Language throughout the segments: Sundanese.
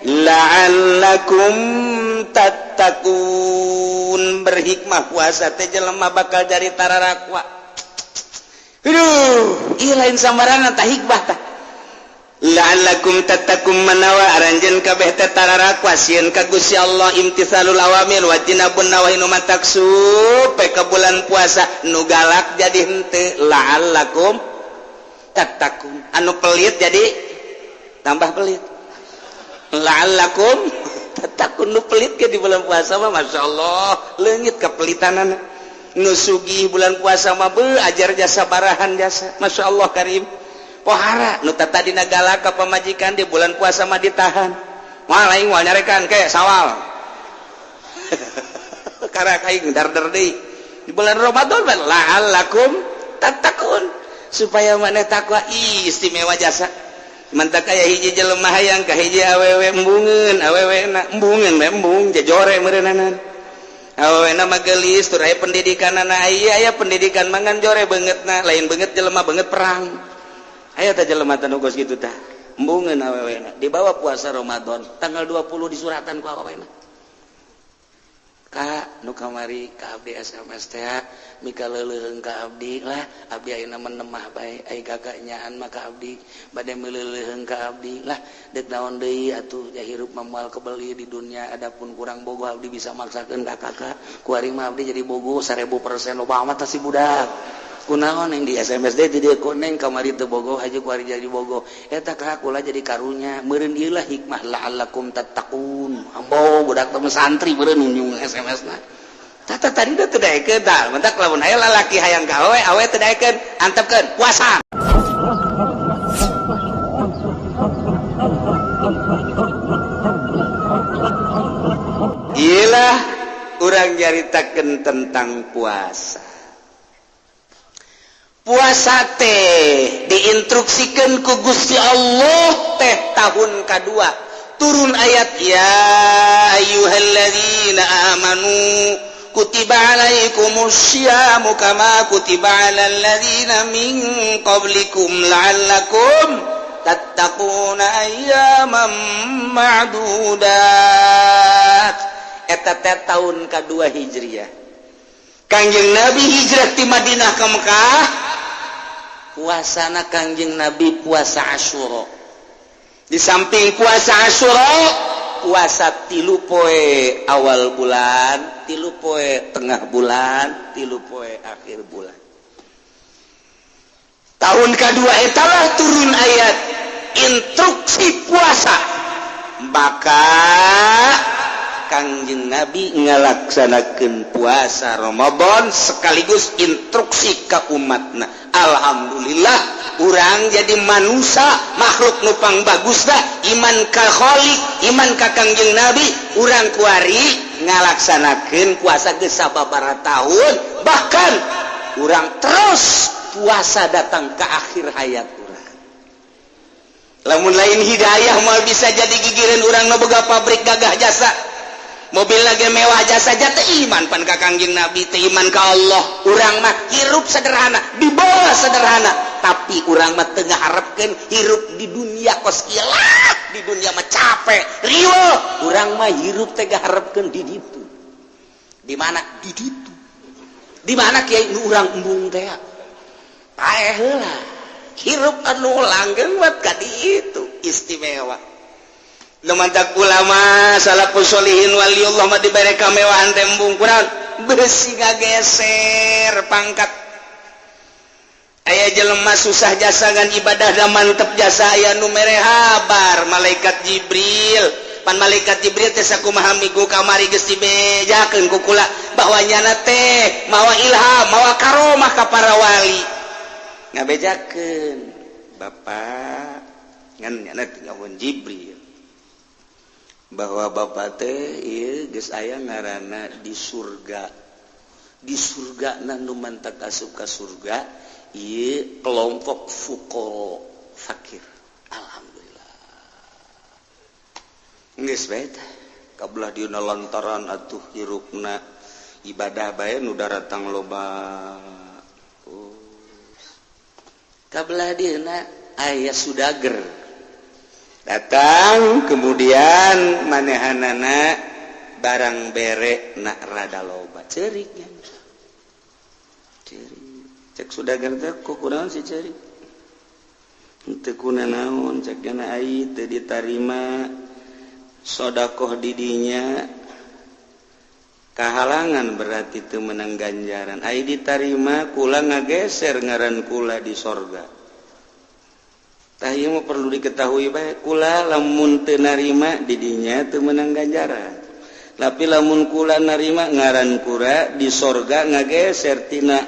La'allakum tattaqun. Berhikmah puasa teh, jelema bakal jadi tararakwa. Aduh, ieu lain sambarangan tah hikmah tah. La'allakum tattaqun, manawa aranjeun kabeh teh tararakwa, sieun ka Gusti Allah, imtithalul awamir wajtinabun nawahi. Nu matak supe ka bulan puasa, nu galak jadi henteu, la'allakum tattaqun, anu pelit jadi tambah pelit, la'allakum tattaqun. Nu pelit ke di bulan puasa mah, Masya Allah, leungit kepelitanan. Nu sugih bulan puasa mah be ajar jasa, barahan jasa, Masya Allah karim. Pohara nu tadina galak ka pamajikan, di bulan puasa mah ditahan. Moal aing, moal nyarekan ke sawal karak aing darder deui. Di bulan Ramadan mah la'allakum tattaqun, supaya maneh takwa. Ih, istimewa jasa. Mantak aya hiji jelema hayang ka hiji awewe, embungeun awewe na, embungeun we, embung jajore meureunana. Awewe na mah geulis tur aya pendidikanana, aya aya pendidikan mangan jore beungeutna, lain beungeut jelema, beungeut perang. Aya tah jelema teh nu geus kitu tah, embungeun awewe na. Dibawa puasa Ramadan tanggal 20, disuratan ku awewe na, "Kak, nu kamari ka abdi SMS teh mika leuleuheung ka abdi lah. Abdi ayeuna menemah bae, ai kakak nyaan mah ka abdi bade meuleuheung ka abdi lah. Deuk naon deui atuh, ja hirup mah moal kebeli di dunia. Adapun kurang bogoh, abdi bisa maksakeun ka kakak. Kuari mah abdi jadi bogoh 1000%." Loba amat si budak. "Kunaon yang di SMS deh?" "Di dieu neng, kamari teu bogoh aja, kuari jadi bogoh eta ka kula." Jadi karunya meureun ieu lah hikmah la'allakum tattaqun. Ambo budak teh santri meureun nunjung SMS na. Tata tadi udah teu daekeun tah. Mentak lamun aya lalaki hayang ka awewe, awewe teu daekeun, antepkeun puasa. Iyalah, urang nyaritakeun tentang puasa. Puasa teh diinstruksikan ku Gusti Allah teh tahun kedua, turun ayat ya ayyuhalladzina amanu kutiba alaikumusyiyamu kama kutiba alal ladzina min qablikum la'allakum tattaquna ayyaman ma'dudat. Eta teh tahun kedua Hijriah. Kangjeng Nabi hijrah di Madinah ke Mekah, puasana Kangjeng Nabi puasa Asyura. Di samping puasa Asyura, puasa 3 poe awal bulan, 3 poe tengah bulan, 3 poe akhir bulan. Tahun kedua etalah turun ayat instruksi puasa, maka Kangjeng Nabi ngalaksanakan puasa Ramadan sekaligus instruksi ke umatna. Alhamdulillah, urang jadi manusia, makhluk nupang bagus dah, iman ka Khalik, iman ka Kangjeng Nabi. Urang kuari ngalaksanakan puasa geus sababaraha tahun, bahkan urang terus puasa datang ke akhir hayat urang. Lamun lain hidayah mau bisa jadi gigireun urang nu boga pabrik gagah jasa, mobil lagi mewah jasa, teu iman pan ka Kangjeng Nabi, teu iman ka Allah. Urang mah hirup sederhana, di bawah sederhana, tapi urang mah teu ngaharepkeun hirup di dunia kos kieu. Di dunia mah capek riweuh. Urang mah hirup teh ngaharepkeun di ditu. Di mana di ditu? Di mana, Kiai? Nu urang embung teh paeh heula, hirup anu langgeng buat ka ditu istimewa. Lumantak ulama salafus sholihin waliullah mah dibere kamewahan tembung kurang besi ngageser pangkat. Aya jelema susah jasa ngan ibadah da mantep jasa. Aya nu mere habar malaikat Jibril. Pan malaikat Jibril teh sakumaha minggu kamari geus dibejakeun ku kula bahwa nyana teh mawa ilham, mawa karomah ka para wali. Ngabejakeun, "Bapak," ngan nyana teh Jibril, bahwa bapak teh ieu geus aya ngaranna di surga. Di surga na nu mantak asup ka surga ieu kelompok fuqara, fakir. Alhamdulillah, geus bae tah. Kabelah dieuna lantaran atuh hirupna ibadah bae, nu daratang loba. Oh. Kabelah dieuna aya sudager. Datang kemudian manehanana barang bere nak rada loba, ceuriknya ceurik. Cek sudagar teh, "Kok kunaon si ceurik?" "Teu naon," cek gana, "ai teu ditarima sodakoh didinya kahalangan, berarti teu menang ganjaran. Ai ditarima kula ngageser ngaran kula di sorga." Tah, ieu mah perlu diketahui bae. Kula lamun teu narima didinya teu menang ganjaran, tapi lamun kula narima, ngaran kula di sorga ngageser. Tina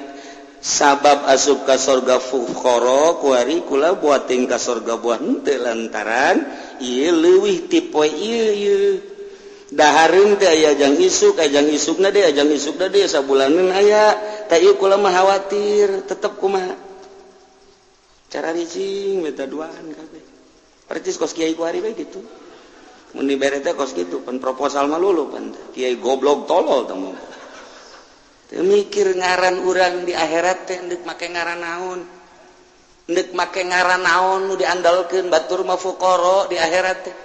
sabab asup ka sorga fuqara kuari, kula buating ka sorga buah henteu, lantaran ieu leuwih ti poe ieu. Ieu dahareun teh aya jang isuk, aya jang isukna deui, jang isukna deui, sabulaneun aya. Tah, ieu kula mah khawatir tetep. Kumaha cara ricing minta duaan kabeh, percis kos kiai kuari bae gitu. Mun dibere teh kos kitu pan, proposal mah lulu pan. Kiai goblok tolol teh mah teu mikir ngaran urang di akhirat teh deuk make ngaran naon, deuk make ngaran naon nu diandalkeun. Batur mah fuqara di akhirat teh,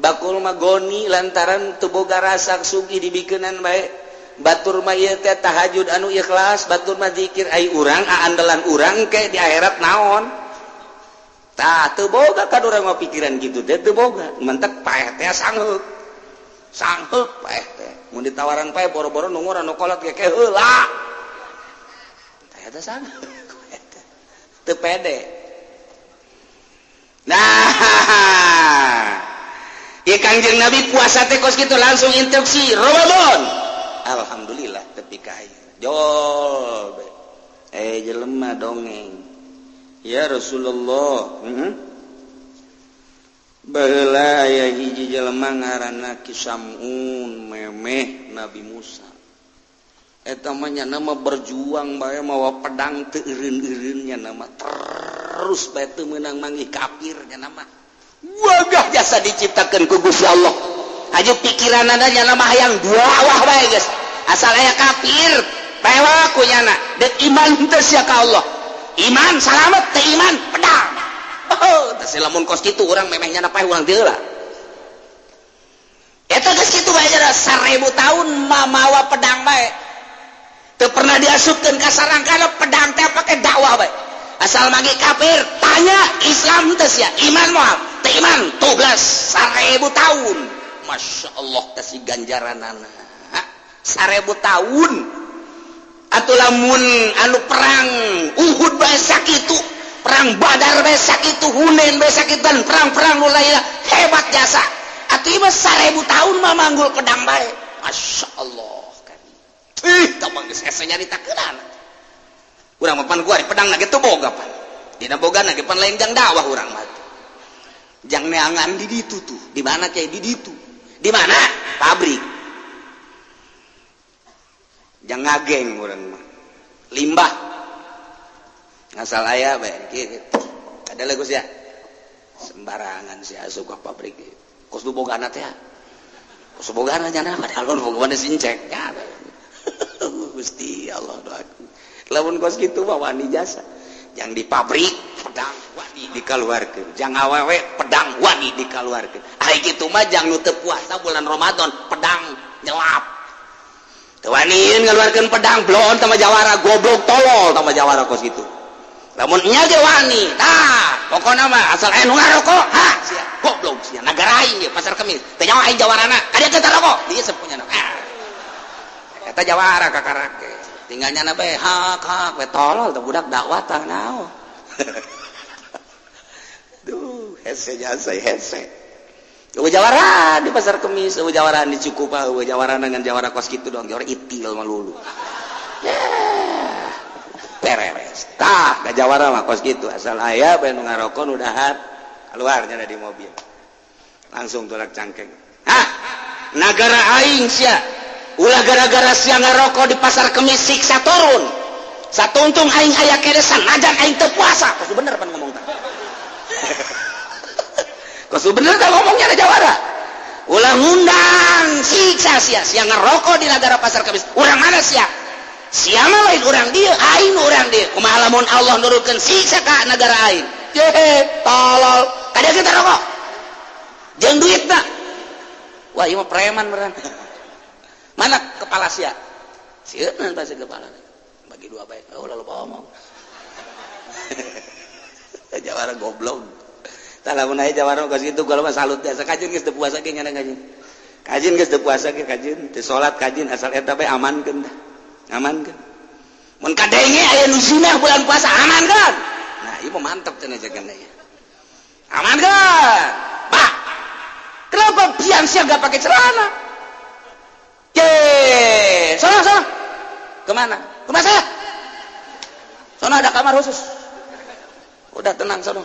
bakul mah goni lantaran teu boga rasa sugih, dibikeunan bae. Batur mah ieu teh tahajud anu ikhlas, batur mah zikir. Ai urang, andalan urang ke di akhirat naon? Tah, teu boga kan urang mah pikiran gitu teh, teu boga. Mentek paeh teh sangheuk sangheuk paeh teh. Mun ditawaran paeh, boro-boro nunggu anu kolot ge ke heula. Tah, eta sangheuk teu pede. Nah, ya Kangjeng Nabi puasa teh kos gitu, langsung instruksi Ramadan. Alhamdulillah tepi ka jol. Eh, jelema dongeng, "Ya Rasulullah, Baheula aya hiji jelema ngaranna Ki Samun, memeh Nabi Musa. Eta mah nya mah berjuang bae mawa pedang, teu eureun-eureun nya mah, terus bae teu meunang manggih kafir. Nya mah wagah jasa diciptakeun ku Gusti Allah. Aju pikiranana nya mah hayang dakwah bae geus, asal aya kafir pewak ku nyana. Deuk iman teu sia ka Allah, iman salamet, teu iman pedang. Oh, teh lamun kos kitu urang memehnya paeh urang teu lah. Eta geus kitu bae 1000 tahun mamawa pedang bae, teu pernah diasupkeun ka sarangkana pedang teh, pake dakwah bae. Asal manggih kafir, tanya, Islam teu sia? Iman moal? Teu iman, tublas 1000 tahun. Masya Allah, kasih ganjaranana 1000 tahun. Atau lamun anu perang Uhud bae sakitu, perang Badar bae sakitu, Hunain bae sakitu, dan perang-perang nu lainna hebat jasa. Atuh ieu mah 1000 tahun mah manggul pedang bae. Masya Allah kan, ih, tah mah geus hese nyaritakeun. Urang mah pan gua pedang ge teu boga pan, dina boga ge pan lain jang dakwah. Urang mah jang neangan di ditu tuh. Di mana kayak di ditu, di mana pabrik jang ngageng. Urang mah limbah ngasal aya bae kieu ada lagu sia sembarangan sih asup ka pabrik kos du bogana teh, kos bogana nyana, padahal bogana sincek ya. Gusti Allah, doaku lamun kos kitu mah wani jasa. Jang di pabrik pedang wani dikeluarkeun, jang awewe pedang wani dikeluarkeun. Ai kitu mah jang nu teu puasa bulan Ramadan, pedang nyelap teu waniin ngeluarkeun pedang, blon tambah jawara, goblok tolol tambah jawara kos kitu. Lamun nya ge wani. Tah, pokona mah asal aya nu ngarokok, ha sia goblok sia, nagara aing ge Pasar Kemis teu nyawa aing jawarana ka dieu teh rokok dieu sepunya. Ah, eta jawara kakarake tinggalnya na bae hak hak we tolol teh budak dakwah. Tah naon? Duh, hese jasa hese. Eueuh jawara di Pasar Kemis, eueuh jawara di Cikupa, eueuh jawara dengan jawara kos kitu doang, jawara itil mah lulu. Yeah. Beres. Tah, da jawara mah kos kitu, asal aya bae nu ngarokok nu dahar, keluarnya dari mobil. Langsung tolak cangkeng. Hah? Nagara aing sia. Ulah gara-gara sia ngarokok di Pasar Kemis siksa turun. Satuntung aing aya kene sanajan aing teu puasa. Kos bener pan ngomong tah. Kos bener tah ngomongnya ada jawara. Ulah ngundang siksa sia, sia ngerokok di negara Pasar Kemis. Urang mana sia? Sia mah lain urang dieu, aing urang dieu. Kumaha lamun Allah nurunkeun siksa ka negara aing? Ye, tolol. Kada kita rokok. Jeung duitna. Wah, ieu mah preman beneran. Mana kepala sia? Sieun pasti kepala. Bagi dua bae. Oh, lalu ngomong. Jawara goblok. Tah lamun aya jawara kos kitu gua mah salut biasa kajeun geus teu puasa ge nyana kajeun. Kajeun geus teu puasa ge kajeun, teu salat kajeun asal eta bae amankeun tah. Amankeun. Mun kadenge aya nu zina bulan puasa aman kan? Nah, ieu mah mantep cenah jagan ieu. Aman kan? Bah. Kenapa siang-siang gak pakai celana? Ye, sana sana. Kemana? Ke saya. Sono ada kamar khusus. Udah tenang sono.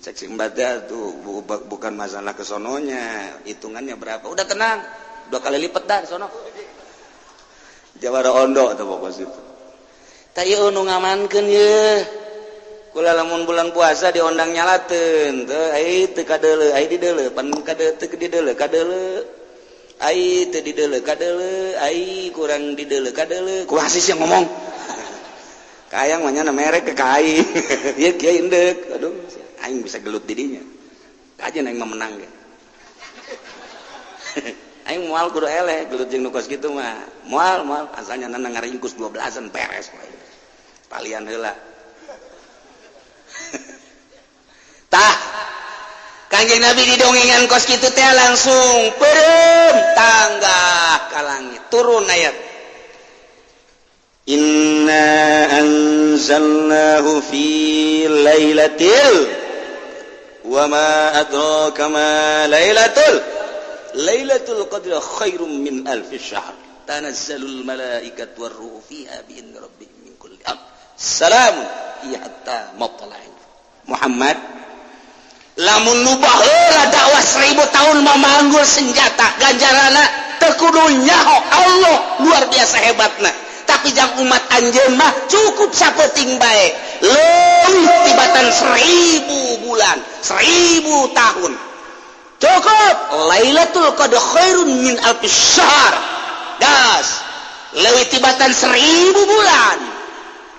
Cek si mbak tuh bukan masalah kesononya, hitungannya berapa. Udah tenang, 2 kali lipat dah sono. Jawara ondo atau pokok situ. Tak ieu nu ngamankeun ye. Kula lamun bulan puasa diondang nyalateun teu ai teu kadeuleu, ai dideuleu, pan kade teu dideuleu, kadeuleu. Ai teu dideuleu, kadeuleu, ai kurang dideuleu, kadeuleu. Kumaha sih ngomong? Kayang mah nyana merek ke ka aing. Ieu kieu indeuk. Aduh, aing bisa gelut di dinya. Kajeun aing mah menang ge. Aing moal kudu eleh gelut jeung nu kos kitu mah. Moal moal asalnya nana ngaringkus 12-an beres wae. Palian heula. Tah Kangjeng Nabi didongengan kos kitu teh langsung peureum tanggah ka langit turun ayat Inna anzalnahu fi lailatil wa ma adraka ma lailatul Lailatul Qadri khairum min alfi syahr tanazzalul malaikatu warruhu fiha bi idzni rabbihim min kulli amr salamun hiya hatta matla'il Muhammad lamun nu baheula dakwah 1000 tahun memanggul senjata ganjarana teu kudu nyaho Allah luar biasa hebatna tapi jang umat anjeun mah cukup sapeting bae leuwih tibatan 1000 bulan 1000 tahun cukup Lailatul Qadr khairun min alfi syahr gas leuwih tibatan 1000 bulan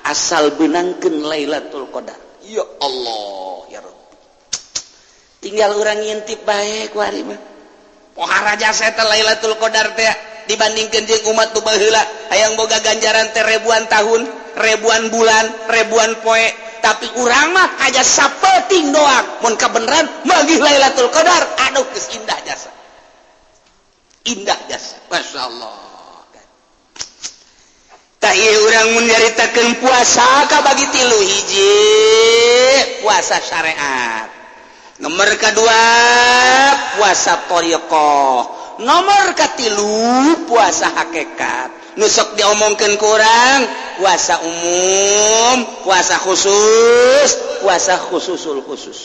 asal benangkeun Lailatul Qadar ya Allah ya Rabb tinggal urang ngintip bae ku ari mah pohara jasa eta Lailatul Qadar teh dibandingkeun jeung umat nu baheula hayang boga ganjaran teh ribuan tahun ribuan bulan ribuan poe tapi urang mah aja sapeting doang mun kabeneran magih Lailatul Qadar aduh geus indah jasa indah jasa masyaallah tah ieu urang mun nyaritakeun puasa kabagi 3 hiji puasa syariat nomor kedua puasa thariqah nomor katilu puasa hakikat nu sok diomongkeun ku urang puasa umum puasa khusus puasa khususul khusus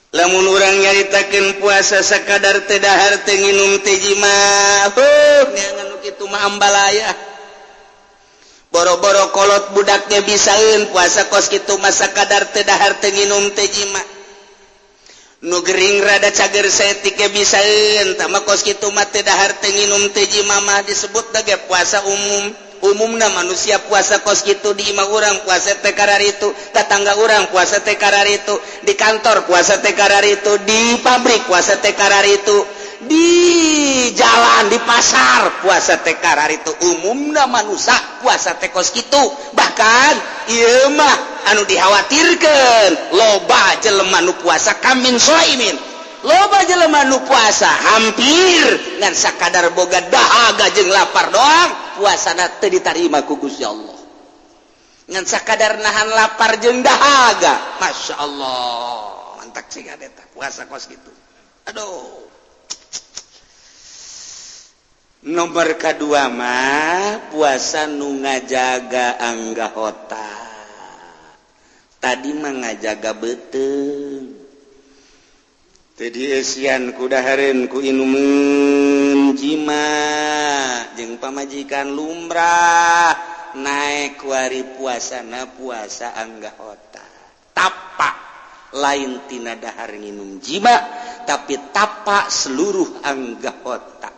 lamun urang nyaritakeun puasa sakadar teu dahar teu nginum teu jima heuh neangan nu kitu mah ambalaya boro-boro kolot budaknya bisaeun puasa kos kitu mah sakadar teu dahar teu nginum teu jima nu gering rada cager saeutik ge bisaeun tah mah kos kitu mah teu dahar teu nginum teu jima mah disebut ge puasa umum umumna manusia puasa kos kitu di imah urang puasa teh kararitu tetangga urang puasa teh kararitu di kantor puasa teh kararitu di pabrik puasa teh kararitu di jalan di pasar puasa teh kararitu umumna manusia puasa teh kos kitu bahkan ieu mah anu dikhawatirkeun loba jelema nu puasa kamin soimin loba jelema nu puasa hampir ngan sakadar boga dahaga jeung lapar doang puasana teu ditarima ku Gusti Allah ngan sakadar nahan lapar jeung dahaga Masya Allah mantak sih eta puasa kos kitu aduh nomor kedua mah puasa nu ngajaga anggota tadi mah ngajaga beuteung teu dieusian ku dahareun ku inumeun jima jeung pamajikan lumrah naek kuari puasana puasa anggota tapak lain tina dahar nginum jima tapi tapak seluruh anggota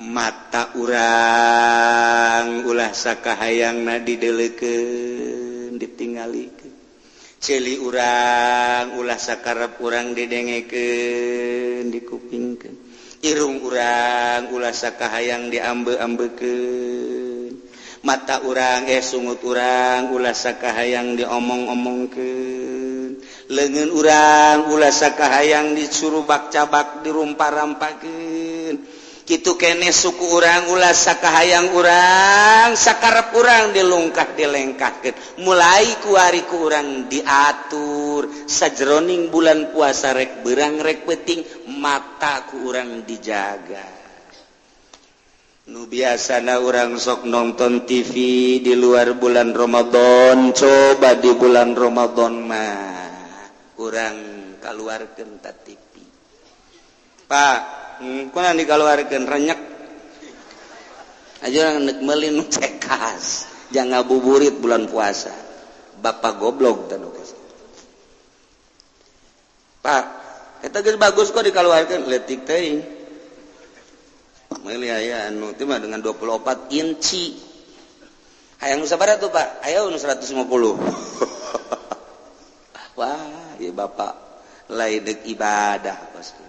mata urang ulah sakahayangna dideleukeun ditinggalikeun Ceuli urang ulah sakarep urang didengekeun dikupingkeun. Irung urang ulah sakahayang diambe-ambekeun. Mata urang sungut urang ulah sakahayang diomong-omongkeun. Leungeun urang ulah sakahayang disurubak cabak dirumpar-rampakeun. Kitu keneh suku urang ulah sakahayang urang sakarep urang dilungkah dilengkahkeun. Mulai kuari ku urang diatur sajroning bulan puasa rek beurang rek peuting mata ku urang dijaga. Nu biasana urang sok nonton TV di luar bulan Ramadan, coba di bulan Ramadan mah urang kaluarkeun ta TV. Pak, kunaon dikaluarkeun renyek aja urang nek meuli nu cekas, jangan ngabuburit bulan puasa. Bapak goblok tah nu. Pak, eta geus bagus kok dikaluarkeun leutik teuing. Meuli aya anu teh mah dengan 24 inci. Hayang nu sabaraha tuh, Pak? Aya nu 150. Wah, ieu bapak lain deuk ibadah pasti.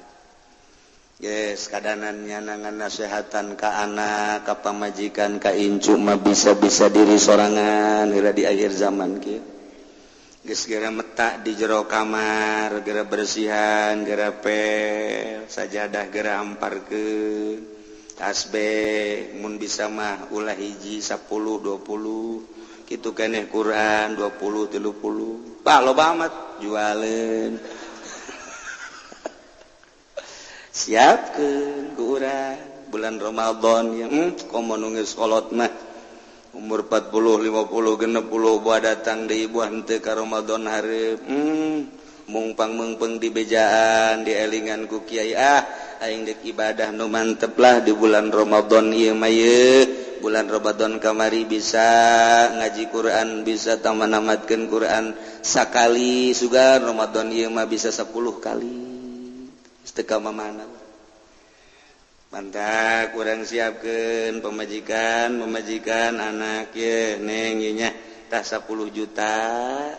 Yes, kadanan nyanangan nasehatan ka anak, ka pamajikan, ka incu mah bisa-bisa diri sorangan heula di akhir zaman kieu. Geus geura metak di jero kamar, geura bersihan, geura pel, sajadah geura amparkeun. Tasbih mun bisa mah ulah hiji 10 20 kitu keneh Quran 20 30. Bah loba amat jualeun. Siapkeun ku urang bulan Ramadan ya komo nu geus kolot mah umur 40 50 60 buah datang deui buah henteu ka Ramadan hareup mungpang meungpeung di bejaan dielingan ku kiai ah aing deuk ibadah nu mantep lah di bulan Ramadan ieu mah ye bulan Ramadan kamari bisa ngaji Quran bisa tamanamatkeun Quran sakali sugan Ramadan ieu mah bisa 10 kali teu ka mamana. Mantap kurang siapkeun pemajikan anak ye neng ieu nya tah 10 juta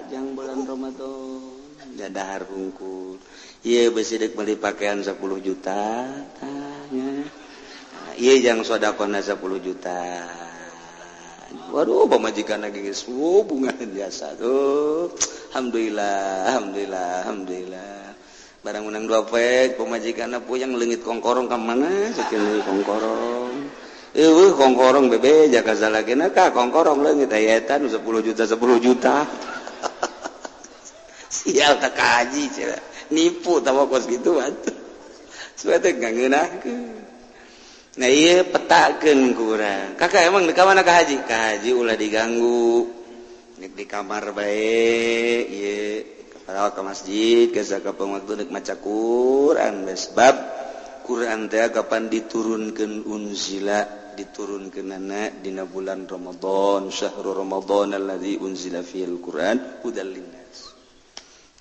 jang bulan Ramadan jadahar hungkul. Ieu besi deuk meuli pakaian 10 juta tah nya. Ieu jang sedekahna 10 juta. Waduh pamajikan lagi geus bunga biasa tuh. Alhamdulillah, alhamdulillah, alhamdulillah. Barang menang 2 poe pamajikanna puyang leungit kongkorong ka mana sakieu kongkorong. Eueuh kongkorong bebe jaka salakina ka kongkorong leungit aya eta nu 10 juta 10 juta. Sial tak kaji cenah. Nipu tawa kos kitu atuh. Supaya teh ngeunahkeun. Nah ieu petakeun ku urang. Kakak emang di mana ka haji? Ka haji ulah diganggu. Nek di kamar bae ieu ke masjid geus kapan waktu nek maca Quran sebab Quran teh kapan diturunkeun unzila diturunkeunana dina bulan Ramadan syahrul Ramadan allazi unzila fil Quran hudal linnas.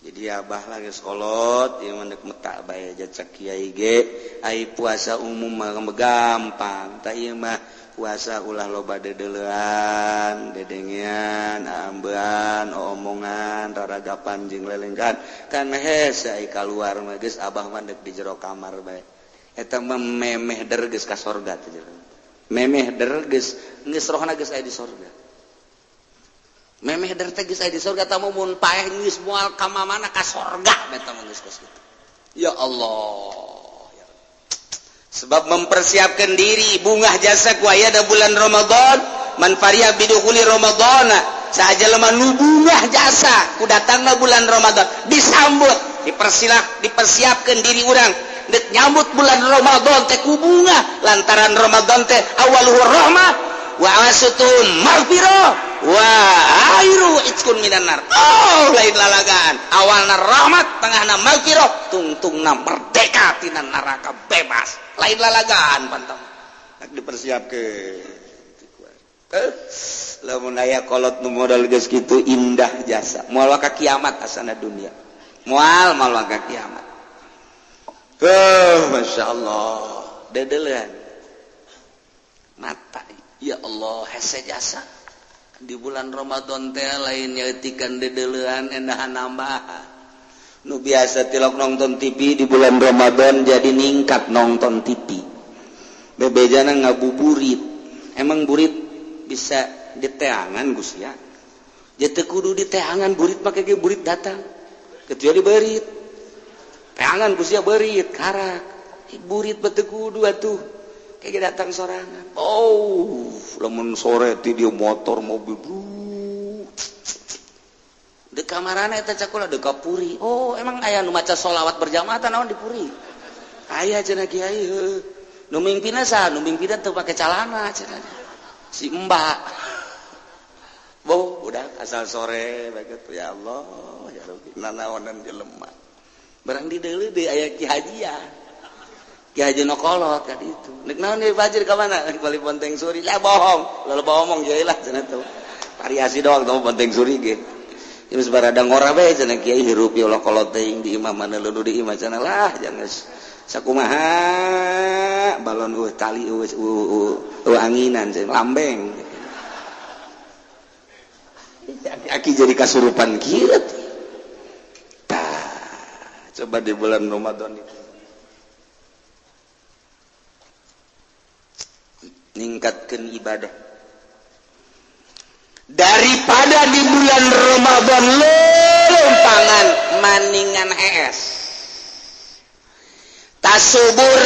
Jadi abah lagi sekolot ieu mah nek metak bae jacak kiai ge ai puasa umum mah gampang tah ieu mah puasa ulah loba dedelean, dedengean, ambean, omongan, raragapan jeung lelengkan. Kan hese ai kaluar mah geus abah mah deuk di jero kamar bae. Eta mah memeh der geus ka sorga teh jelema. Memeh der geus geus rohna geus aya di sorga. Memeh der teh geus aya di sorga tamu mun paeh geus moal ka mamana ka sorga eta mah geus kos kitu. Ya Allah. Sebab mempersiapkan diri bungah jasa ku aya da bulan Ramadan man fariha bidukhuli Ramadana sahaja lemah nu bungah jasa ku datangna bulan Ramadan disambut dipersilah dipersiapkan diri urang dek nyambut bulan Ramadan teh ku bungah lantaran Ramadan teh awaluhu rahmah wa awasutu maghfirah wa akhiru itqun minan nar. Oh lain lalagaan awalna rahmat tengahna maghfirah tungtungna merdeka tina neraka bebas lain lalagaan pantang dipersiapkeun. Lamun aya kolot nu modal geus kitu indah jasa moal ka kiamat asana dunia moal moal ka kiamat. Masyaallah dedelean mata ya Allah hese jasa Di bulan Ramadan teh lain nyaetikan dedeleuan endahan nambahan. Nu biasa tilok nonton TV di bulan Ramadan jadi ningkat nonton TV. Bebejana ngabuburit. Emang burit bisa diteangan Gus ya? Jadi kudu diteangan burit make ge burit datang. Kecuali berit. Teangan Gus ya berit karak. Burit bete kudu atuh. Kayak datang sorangan. Oh, lamun sore ti dia motor mobil bru. Di kamarana eta cakula deuk ka puri. Oh, emang aya nu maca sholawat berjamaah tah naon di puri? Aya cenah kiai heuh. Nu mingpina saha? Nu mingpina teu pake calana cenah. Si Mbak. Boh, udah asal sore begitu ya Allah, ya Rabbi, nanaonan jelema. Barang di deuleu deui aya Ki Hajian. Ki Haji nokolot kan itu. Nek naon deui fajir ka mana? Bali Bonteng Suri. Lah bohong. Lalu bohong kiai lah cenah tuh. Variasi doang tuh Bonteng Suri ge. Geus barada ngora bae cenah kiai hirup ya Allah kolot teuing di imah mana leuneuh di imah cenah lah jangan sakumaha balon eueuh tali eueuh anginan cenah lambeng. Aki jadi kasurupan kieu. Tah, coba di bulan Ramadan itu ningkatkan ibadah daripada di bulan Ramadan lempangan maningan hees tasubur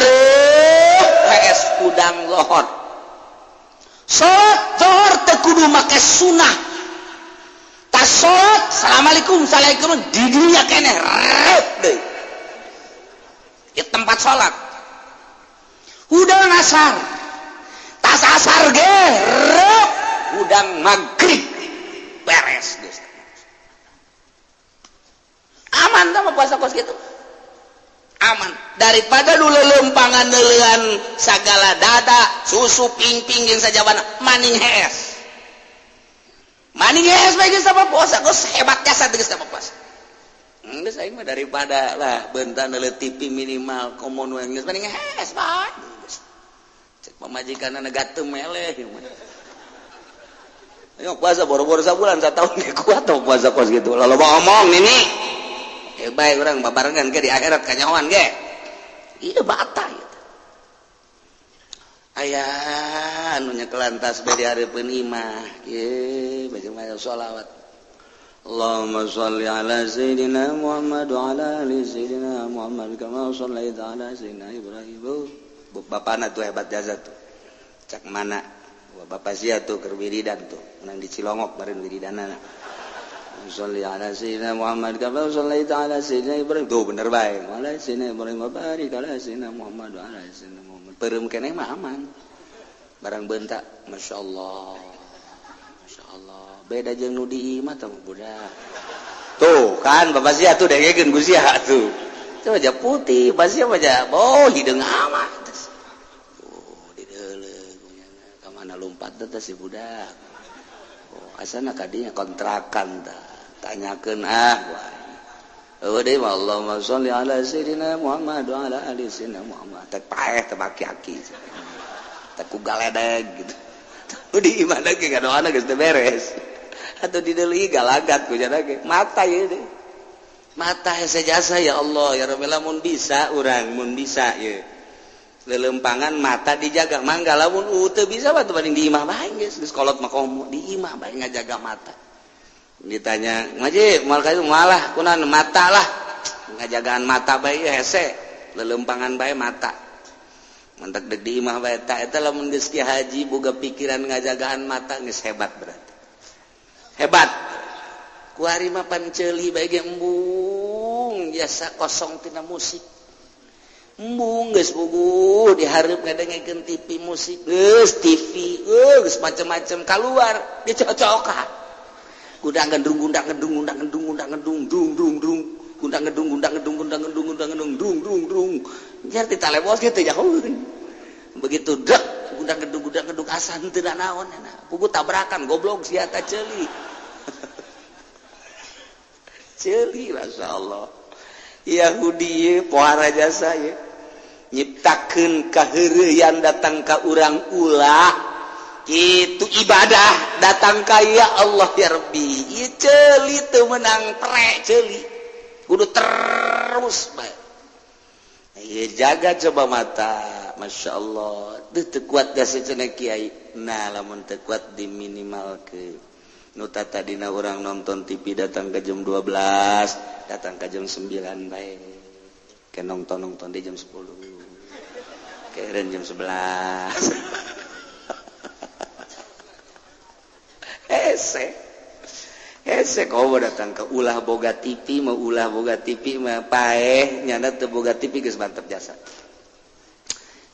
hees udang lohor salat zuhur teu kudu make sunah tas salat assalamualaikum assalamualaikum di dunia keneh rep deui di tempat salat udang asar tas asar ge rep udang maghrib beres geus aman sama puasa kos gitu aman daripada dulu lempangan neulean sagala dada susu pingping jeung sajabana maning hees bae geus sama puasa geus hebat jasa geus sama puasa geus aing mah daripada lah beunta neuleu TV minimal komo nu geus maning hees bae cek pamajikanna gatem meleh. Ayo puasa boro-boro sabulan satahun ge kuat tau puasa kos gitu. Lalu ngomong nini. Bae urang babarengan ge di akhirat kanyahoan ge. Ieu bata ieu. Aya anu nyekelan tasbih di hareupeun imah. Ieu baca maca sholawat. Allahumma shalli ala sayyidina Muhammad wa ala ali sayyidina Muhammad kama shallaita ala sayyidina Ibrahim. Bapana tuh hebat jasa tuh. Cak mana? Bapak sia tuh keur wiridan tuh, menang di Cilongok baren wiridanana. Sholli ala sayyidina Muhammad kama shallaita ala sayyidina Ibrahim. Tuh bener bae. Ala sayyidina Ibrahim wa barik ala sayyidina Muhammad wa ala sayyidina Muhammad. Peureum keneh mah aman. Barang bentak, masyaallah. Masyaallah. Beda jeung nu di imah tah budak. Tuh kan bapak sia tuh dengekeun ku sia tuh. Itu aja putih, bapak sia mah oh hideung amat. Lompat teh si budak. Oh, asana kadinya kontrakan tah. Tanyakeun ah wah. Eueuh deui mah Allahumma sholli ala sayyidina Muhammad wa ala ali sayyidina Muhammad. Teh paeh teh baki-aki. Teh ku galedeg gitu. Di imah ge ngadoana geus teu beres. Atuh di deui galagat ku jana ge. Mata ieu deui. Mata hese jasa ya Allah ya Rabbi lamun bisa urang mun bisa ieu. Lelempangan mata dijaga mangga lamun teu bisa mah teu banding di imah bae geus geus kolot mah komo di imah bae ngajaga mata. Ditanya ngaji moal ka malah kunaon mata lah ngajagaan mata bae hese lelempangan bae mata. Mantak deuk di imah bae ta eta lamun geus ki haji boga pikiran ngajagaan mata geus hebat berarti. Hebat. Kuari mah pan ceuli bae ge embung biasa kosong tina musik. Embung geus puguh dihareup ngadengekeun TV musik geus TV geus macem-macem kaluar dicocokan gundang gendung gundang gendung gundang gendung gundang gendung dung dung dung gundang gendung gundang gendung gundang gendung gundang gendung dung dung dung jar ti talebos kitu jauh begitu dek gundang gendung asa henteu naon puguh tabrakan goblok sia ta ceuli ceuli masyaallah Yahudi pohara jasa ye nyiptakeun kaheureuyan datang ka urang ulah Itu ibadah datang kaya Allah ya Rabbi. Ieu ceuli teu meunang pre ceuli. Kudu terus bae. Ieu jaga coba mata. Masya Allah. Duh teu kuat gak cenah kiai. Nah, lamun teu kuat diminimalkeun. Nu tadina urang nonton TV datang ke jam 12, datang ke jam 9 bae. Ke nonton nonton di jam 10. Keren jam 11. Hese. Hese kau datang ke ulah boga TV, mau ulah boga TV mah paeh nyana teu boga TV geus mantep jasa.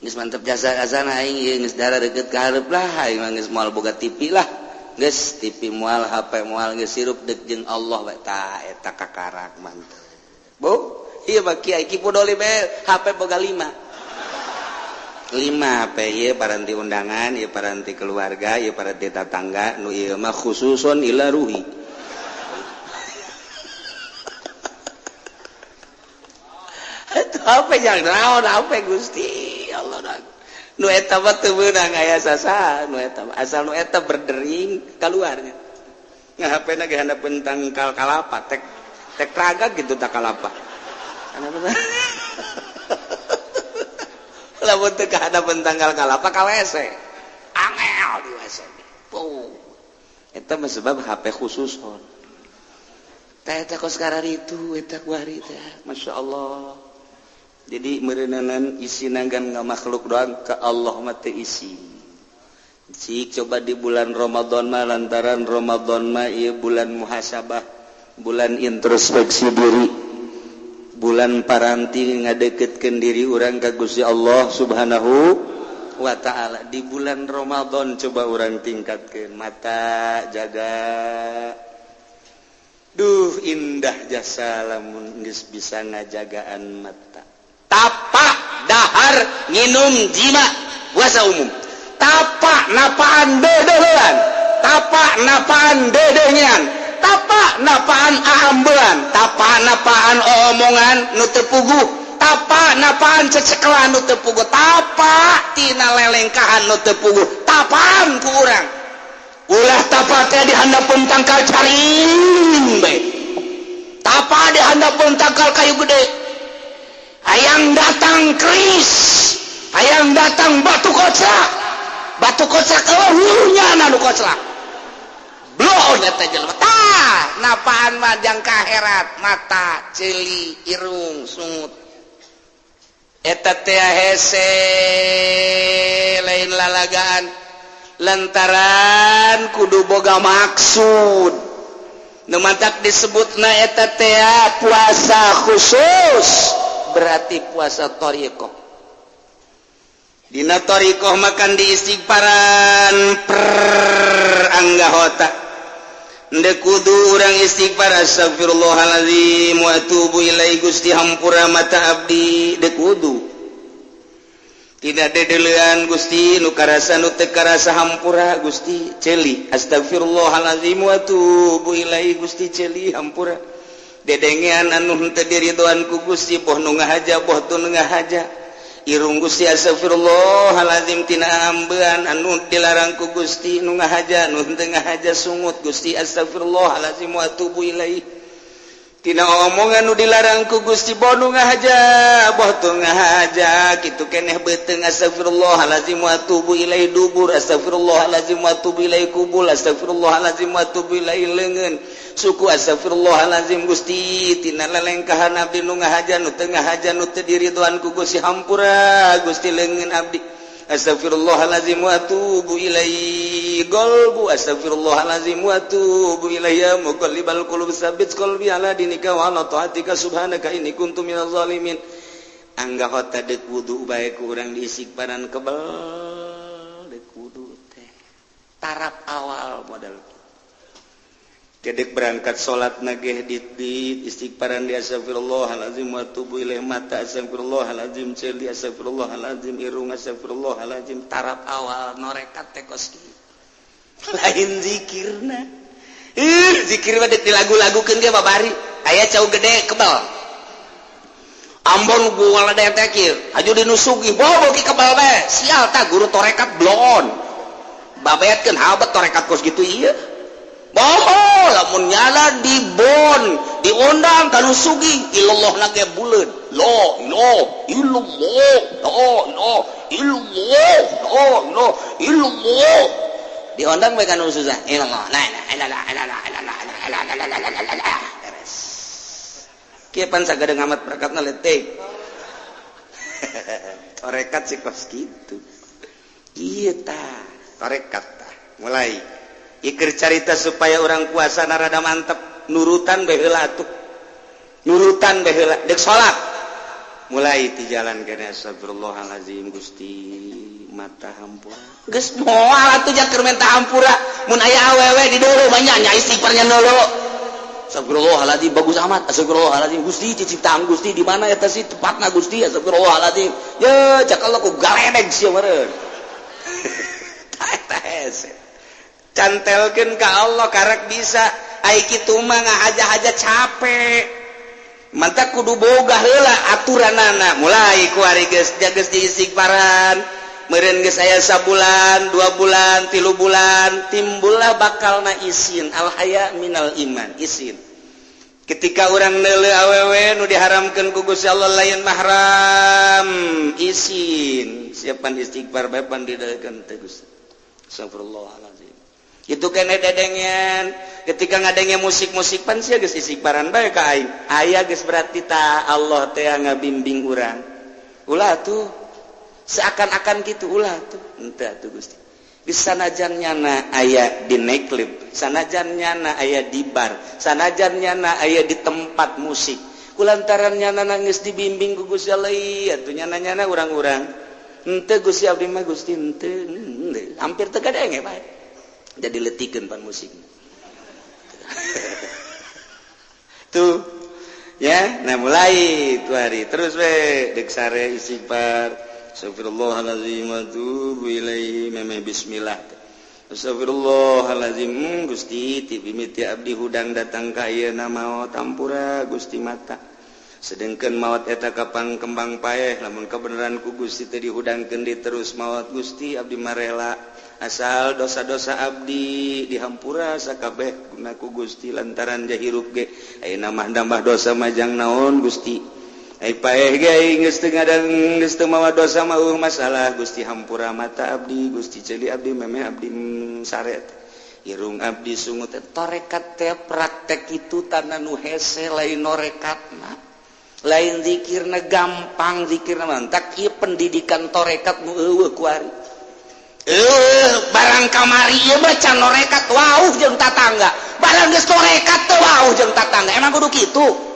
Geus mantep jasa kasana aing ieu geus darah deukeut ka hareup lah, aing mah geus moal boga TV lah. Geus TV moal, HP moal, geus sirup deuk jeung Allah bae tah eta kakarak mantep. Bu, ieu mah kiai Ki Pudoli bae HP boga 5. 5 HP ieu paranti undangan, ieu paranti keluarga, ieu paranti tatangga, nu ieu mah khususun ila ruhi. Eta HP jang naon HP Gusti Allah. Nu eta mah teu meunang aya sasaha nu eta mah asal nu eta berdering kaluarnya. Nah HP na ge handapeun tangkal kalapa tek tek raga gitu tak kalapa. Lamun teu kahadapeun tangkal kalapa ka WC. Angel di WC. Puh. Eta mah sebab HP khusus hon. Teh eta kos kararitu eta kuari teh. Masya Allah. Jadi meureunanan isi nanggan nga makhluk doang ke Allah mah teu isi. Cik coba di bulan Ramadan mah lantaran Ramadan mah ieu bulan muhasabah, bulan introspeksi diri, bulan paranti ngadeketkeun diri urang ka Gusti Allah Subhanahu wa taala. Di bulan Ramadan coba urang tingkatkeun mata jaga. Duh indah jasa lamun geus bisa ngajagaan mata. Tapak dahar nginum jima puasa umum. Tapak napaan dedehan, tapak napaan dedengan, tapak napaan aambean, tapak napaan omongan nu teu puguh, tapak napaan cecekelan nu teu puguh, tapak tina lelengkahan nu teu puguh, tapaan ku urang. Ulah tapak teh di handapeun tangkal caring bae. Tapak di handapeun tangkal kayu gede. Hayang datang keris, hayang datang batu koclak, batu koclak eueuhnya nu koclak. Bloon eta jelema. Tah, napaan mah jang kaherat, mata, ceuli, irung, sungut. Eta teh hese lain lalagaan lantaran kudu boga maksud. Nu mantak disebutna eta teh puasa khusus. Berarti puasa thariqah. Dina thariqah makan di istighfaran per anggahota. Ndek kudu urang istighfar astagfirullahalazim wa atubu ilaihi Gusti hampura mata abdi dek kudu. Tidak dedelean Gusti nu karasa nu teu karasa hampura Gusti ceuli astagfirullahalazim wa atubu ilaihi Gusti ceuli hampura. Dedengean anu henteu diridoan ku Gusti boh nu ngahaja boh teu nu ngahaja. Irung Gusti astagfirullahalazim tina ambean anu dilarang ku Gusti nu ngahaja nu henteu ngahaja sungut Gusti astagfirullahalazim wa atubu ilaihi. Tina omongan nu dilarang ku Gusti boh nu ngahaja boh teu ngahaja kitu keneh beuteung astagfirullahalazim wa atubu ilaihi dubur astagfirullahalazim wa atubu ilaihi kubul astagfirullahalazim wa atubu ilaihi leungeun suku astagfirullahalazim Gusti tina lelengkahan abdi nu ngahaja nu teu ngahaja nu teu diridoan ku Gusti hampura Gusti leungeun abdi astagfirullahalazim wa atubu ilaihi qalbu astagfirullahalazim wa atubu ilaihi ya muqallibal qulub tsabbit qalbi ala dinika wa ala taatika subhanaka inni kuntu minaz zalimin. Anggahota deuk wudu bae ku urang diistighfaran kebel deuk wudu teh tarap awal modal Kedek berangkat salat nageh di istighfaran di astagfirullahalazim wa atubu ilaihi mata astagfirullahalazim ceuli astagfirullahalazim irung astagfirullahalazim tarap awal norekat teh kos kieu. Lain zikirna. Ih, zikir mah deuk dilagu-lagukeun ge babari. Aya cau gede kebal. Ambon gua ledek kieu, aju dinusugi bobo ki kebal bae. Sial tah guru torekat bloon. Babayatkeun habat torekat kos gitu ieu. Boho lamun nyala di bon diundang ka nu sugih, illallah na ge buleud. La ilaha illallah, la ilaha illallah, la ilaha illallah. Diundang bae ka nu susah, illallah la ilaha illallah illallah illallah illallah. Beres. Kieu pan sagadeng amat berakatna letik. Torekat sih kos gitu. Iya tah, torekat tah. Mulai ikir carita supaya orang puasa narada mantep, nurutan bae heula atuh. Nurutan bae heula dek salat. Mulai ti jalan kene, astagfirullahalazim, Gusti, mata hampura. Geus moal atuh jaker menta hampura mun aya awewe di dulu banyak nya istighfarnya dulu. Astagfirullahaladzim, bagus amat. Astagfirullahaladzim, Gusti, ciptaan Gusti di mana eta sih tempatna Gusti? Astagfirullahaladzim. Ya, cak Allah ku galedeg sia meureun. Eta hese. Cantelkeun ka Allah karek bisa. Ai kitu mah ngahaja-haja capek. Mantap kudu boga heula aturanana. Mulai ku ari geus geus diistighfaran. Meureun geus aya sabulan, 2 bulan, 3 bulan, timbullah bakalna isin, al haya minal iman, isin. Ketika orang neuleu awewe nu diharamkeun ku Gusti Allah lain mahram, isin. Siapan istighfar bae pan didaekeun teh Gusti. Astagfirullahalazim. Itu kene dedengen. Ketika ngadenge musik-musik pan sia geus istighfaran bae ka aing. Aya geus berarti ta Allah teh ngabimbing urang. Ulah tuh seakan-akan gitu, ulah tuh ente tuh Gusti. Di sanajan nyana aya di nightclub, sanajan nyana aya di bar, sanajan nyana aya di tempat musik, kulantaran nyana nangis dibimbing ku Gusti Allah, iya tuh nyana-nyana urang-urang ente Gusti, abdi mah Gusti ente, hampir teu kadenge bae jadi letikeun pan musik tuh ya. Nah, mulai tuh hari terus we dek sare istighfar. Astagfirullahaladzim wa atubu ilaihi, memeh bismillah. Astagfirullahaladzim, Gusti, ti mimiti abdi hudang datang ka ayeuna maot, hampura Gusti mata. Sedengkeun maot eta kapang kembang paeh, lamun kebenaran ku Gusti teh dihudangkeun di terus maot Gusti, abdi marela asal dosa-dosa abdi dihampura sakabeh guna ku Gusti, lantaran jahirup ge ayeuna mah nambah dosa majang naon Gusti. Ai paeh ge geus teu ngadang, geus teu mawa dosa mah masalah Gusti, hampura mata abdi Gusti, ceuli abdi, memeh abdi sare, irung abdi sungut. Torekat teh praktek itu tanah nu hese, lain norekatna, lain zikirna gampang, zikirna mantak ieu pendidikan torekat nu eueuh kuari. Barang kamari ieu mah can norekat wauh jeung tatangga, barang geus torekat teh wauh jeung tatangga. Emang kudu kitu.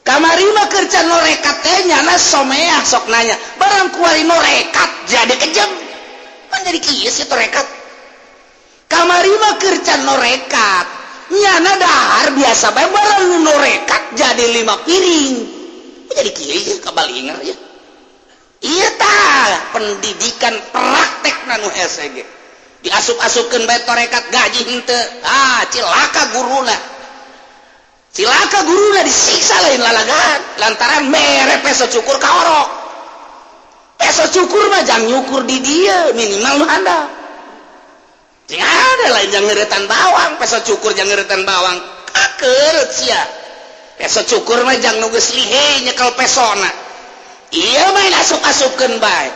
Kamari mah keur can norekat teh nyana someah, sok nanya, barang kuari norekat jadi kejam. Pan jadi kieu sih torekat. Kamari mah keur can norekat nyana dahar biasa bae, barang norekat jadi 5 piring. Jadi kieu kabalinger ya. Iya tah pendidikan praktek nu hese ge diasup-asupkeun bae torekat, gaji henteu. Ah, cilaka guruna, cilaka guruna, disiksa lain lalagan lantaran mere peso cukur kaorok. Peso cukur mah jang nyukur di dia minimal nu handap sing ada, lain jang ngeretan bawang. Peso cukur jang ngeretan bawang, kakeut sia. Peso cukur mah jang nu geus lihe nyekel pesona. Iya, main asup-asupkeun bae.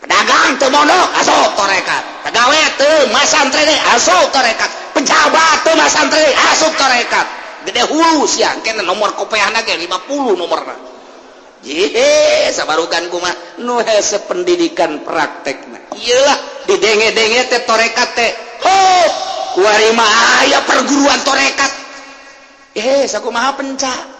Pedagang teu mondok asup torekat, pegawai teu masantren asup torekat, pejabat teu masantren asup torekat. Gede hulu sia, kena nomor kopeahna ge 50 nomorna. Jihe sabarukan kumaha nu hese pendidikan praktekna. Iyalah didenge-denge teh torekat teh ho kuari mah aya perguruan torekat. Sakumaha pencak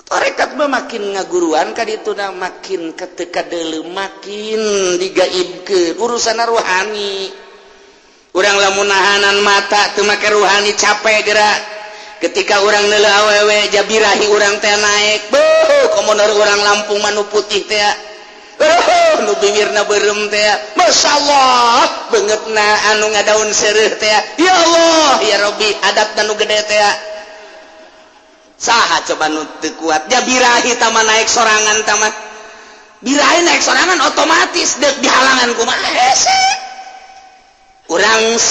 torekat mah makin ngaguruan ka dituna, makin ketika deuleu makin digaibkeun urusan ruhani. Urang lamun nahanan mata teu make ruhani, capek gerak. Ketika orang neuleuh awewe, jabirahi urang teh naik. Beuh, komo urang Lampung manu putih teh, nu bibirna beureum teh, masyaallah, beungeutna anu ngadaun seureuh teh, ya Allah ya Rabbi, adatna nu gede teh. Saha coba nu teu kuat jabirahi tama naik sorangan? Tama birahi naik sorangan otomatis, deuk dihalangan kumaha hese. Urang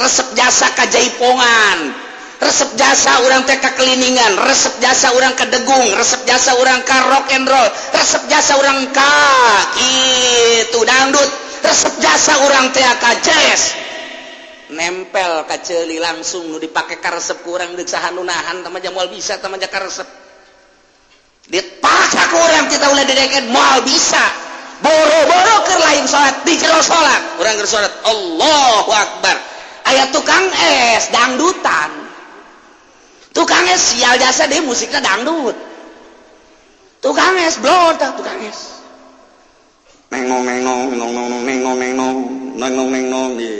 resep jasa ka jaipongan, resep jasa urang teh ka keliningan, resep jasa urang ka degung, resep jasa urang ka rock and roll, resep jasa urang ka itu dangdut, resep jasa urang teh ka jazz. Nempel ka ceuli langsung nu dipake karesep ku urang. Deuk saha nu nahan? Tama moal bisa, tama karesep dipaksa ku urang kita ulah dideken, moal bisa. Boro-boro keur lain salat, di jero salat urang keur salat, Allahu Akbar, aya tukang es dangdutan. Tukang es sial jasa deh, musiknya dangdut. Tukang es blor, tukang es nengong nengong nong nong nong nengong nengong nengong nengong. Ye,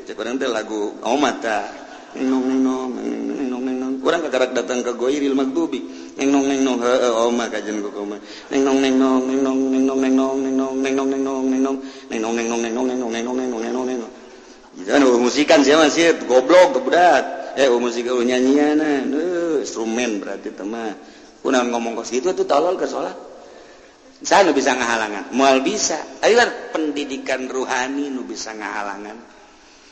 cek urang teh lagu omat ta, nengong nengong nengong nengong. Urang kakarak datang ke ghairil maghdubi, neng nong neng nong, heeh, oma kajian ku oma, neng nong neng nong neng nong neng nong neng nong neng nong neng nong neng nong neng nong neng nong neng nong neng nong neng nong neng nong neng nong neng nong neng nong. Jangan musikan sih masih goblok budak eh musik nyanyian instrumen berarti teman kunaon ngomong kos gitu tuh, tolol ke sholat. Saya nu bisa ngahalangan moal bisa. Ayo, pendidikan ruhani nu bisa ngahalangan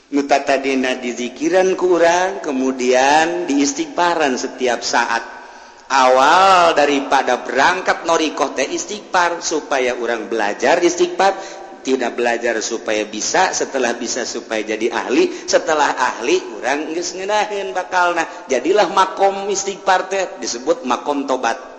nu tadina dizikiran ku urang, kemudian diistighfaran setiap saat. Awal daripada berangkat norikoh teh istighfar, supaya orang belajar istighfar, tidak belajar supaya bisa, setelah bisa supaya jadi ahli, setelah ahli urang geus ngeunaheun bakalna. Jadilah makom istighfar teh disebut makom tobat.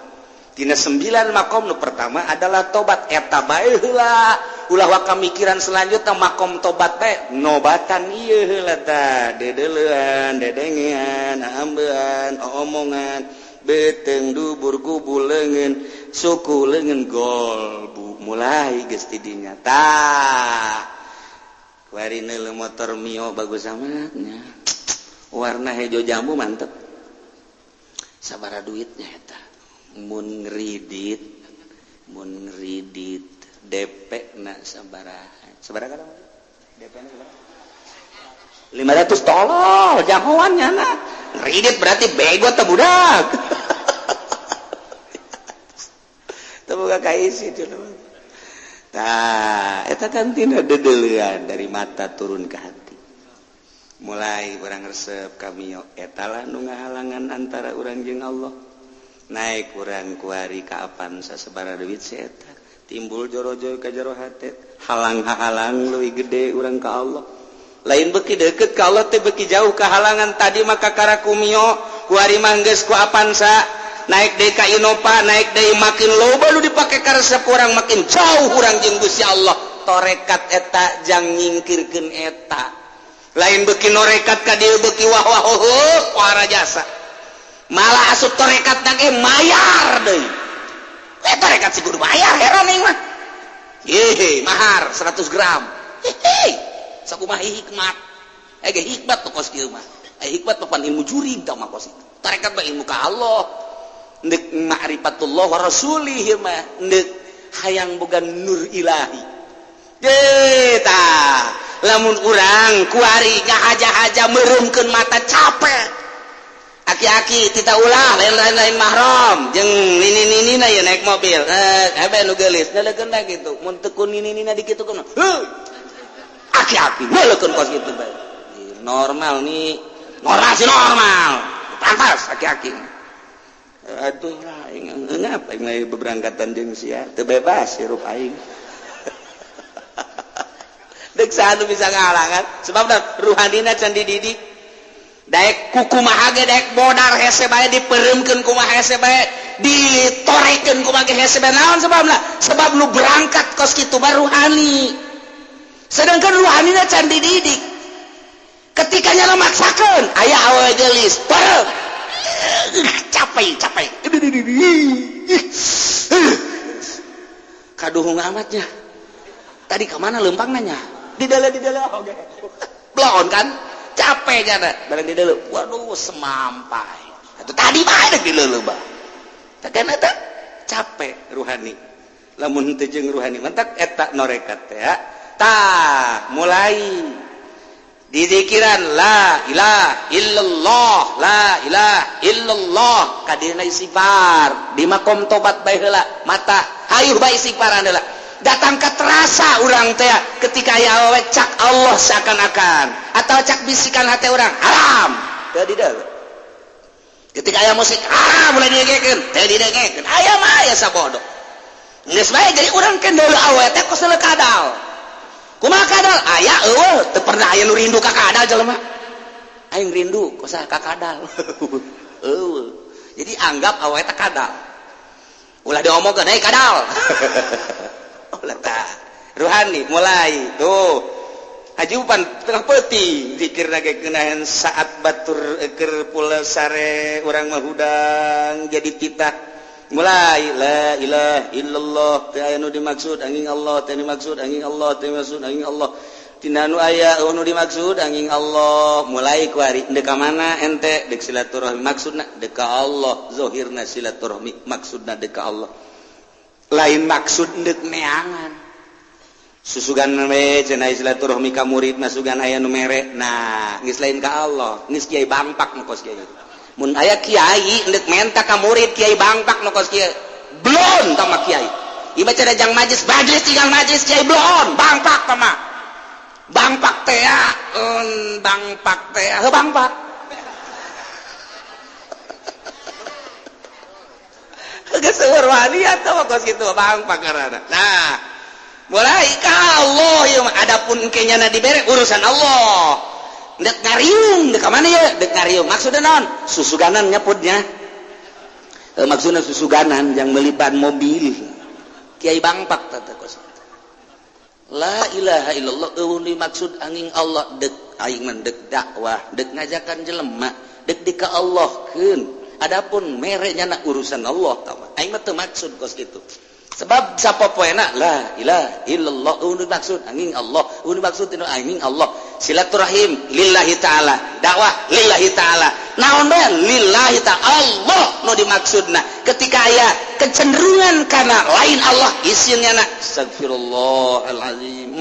Tina sembilan makom nu pertama adalah tobat. Eta bae heula, ulah waka mikiran selanjutnya. Makom tobat teh nobatan ieu heula tah, dedeleuan, dedengean, ambean, omongan, beteng, dubur, kubul, leungeun, suku, leungeun, golbu, mulai geus tidinya tah. Kuari neuleu motor Mio bagus amatnya, warna hejo jambu, mantep. Sabara duitnya eta mun ngeridit? Mun ngeridit DP na sabaraha? Sabaraha kadang DP na sabaraha? 500. Tolol jagoannya na ngeridit, berarti bego teh budak. Teu boga kaisi. Tah, eta kan tina dedeulean dari mata turun ke hati. Mulai urang resep ka Mio, eta lah nu ngahalangan antara urang jeung Allah. Naik urang kuari ka Avanza, sabaraha duit si eta? Timbul jorojo ka jero hate, halang-halang leuwih gede urang ka Allah. Lain beki deket ka Allah teh beki jauh ke halangan. Tadi maka karaku Mio, kuari mah geus ku Avanza, naik deui ka Innova, naik deui, makin loba lu dipake karesep urang, makin jauh urang jeung Gusti Allah. Torekat eta jang nyingkirkeun eta. Lain beki norekat ka dieu beki wah wah oh para jasa, malah asup torekat ge mayar deui. Eh, torekat si kudu bayar, heran aing mah. Hehe, mahar 100 gram. Hehe, sakumaha hikmat eh ge hikmat tuh kos kieu mah. Eh, hikmat mah pan ilmu jurig tah mah kos itu. Tarekat mah ilmu ka Allah, ndek ma'rifatullah wa rasulih mah, ndek hayang boga nur ilahi. Tah, lamun urang kuari ngahaja-haja meremkeun mata, capek. Aki-aki tita ulah lain-lain, lain mahram jeung nini-nini na ya naik mobil, eh hebe nu geulis neuleukeun bae kitu. Mun teu ku nini-nina dikitukeun, heuh, aki-aki neuleukeun kos kitu bae. Normal nih, normal sih, normal, pantas aki-aki. Aduh lah, aing ngapa aing lagi beberangkatan jeung sia teu bebas hirup aing. Dek saha nu bisa ngahalangan? Sebab ruhanina can dididik. Daek kukumaha ge, daek modar hese bae, dipereumkeun kumaha hese bae, ditorekeun kumaha ge hese bae. Naon sebabna? Sebab nu berangkat kos kitu mah ruhani, sedangkan ruhanina can dididik. Ketika nyala maksakeun aya awewe geulis, peureum, capek capek, kaduhung amatnya. Tadi kemana lempang nanya di dalam, di dalam, oke belon kan capek jana barang di dalam. Waduh, semampai atau tadi bae di dalam bah kan eta capek ruhani. Lamun teu jeung ruhani mantak eta norekat teh. Tah, mulai dizikiran la ilaha illallah, la ilaha illallah, kadina istighfar di makom tobat bae heula. Mata hayuh bae istighfaran heula. Datang ke terasa urang teh ketika aya awewe cak Allah seakan-akan atau cak bisikan hati urang haram. Teu dideuleu. Ketika aya musik haram mulai didengekeun, teu didengekeun. Aya mah aya sabodo. Geus bae jadi urang ke deuleu awewe teh kos deuleu kadal. Kumaha kadal? Aya eueuh teu pernah aya nu rindu ka kadal jelema. Aing rindu kos ka kadal. Eueuh. Jadi anggap awewe teh kadal. Ulah diomongkeun, "Hei kadal." Ulah tah. Ruhani mulai tuh. Hajupan tengah peuting zikir ge keunahan saat batur keur pula sare urang mah hudang jadi titah. Mulai la ilaha illallah teu aya nu dimaksud angin Allah, teu dimaksud angin Allah, teu dimaksud angin Allah. Tina nu aya nu dimaksud angin Allah. Mulai kuari deuk ka mana ente? Deuk silaturahmi, maksudna deuk ka Allah, zahirna silaturahmi maksudna deuk ka Allah. Lain maksud deuk neangan. Susugan we cenah silaturahmi ka murid masugan aya nu mere. Nah, geus lain ka Allah, geus kiai bangpak nu kos kieu. Mun aya kiai deuk menta ka murid, kiai bangpak nu kos kieu. Blon tama kiai. Ieu mah cenah jang majlis, majlis tinggal majlis kiai blon, bangpak tama. Bangpak teh bangpak teh heuh bangpak. Geus seueur wali atuh kos kitu bangpak ngaranna. Nah, mulai ka Allah ieu mah adapun ke nyana dibere urusan Allah. Deuk ngariung, deuk ka mana ieu? Deuk ngariung. Maksudna naon? Susuganan nyeputnya. Maksudna susuganan jang meuli ban mobil. Kiai bangpak teh kos. La ilaha illallah eueuh dimaksud angin Allah deuk aing mah deuk dakwah, deuk ngajakan jelema, deuk di ka Allahkeun. Adapun mere nyana urusan Allah tah. Aing mah teu maksud kos kitu. Sebab sapopoena la ilaha illallah eueuh dimaksud angin Allah, eueuh dimaksud angin Allah. Silaturahim lillahi taala, dakwah lillahi taala. Naon bae lillahi taala Allah nu dimaksudna. Ketika aya kecenderungan kana lain Allah isinnya na astagfirullahalazim.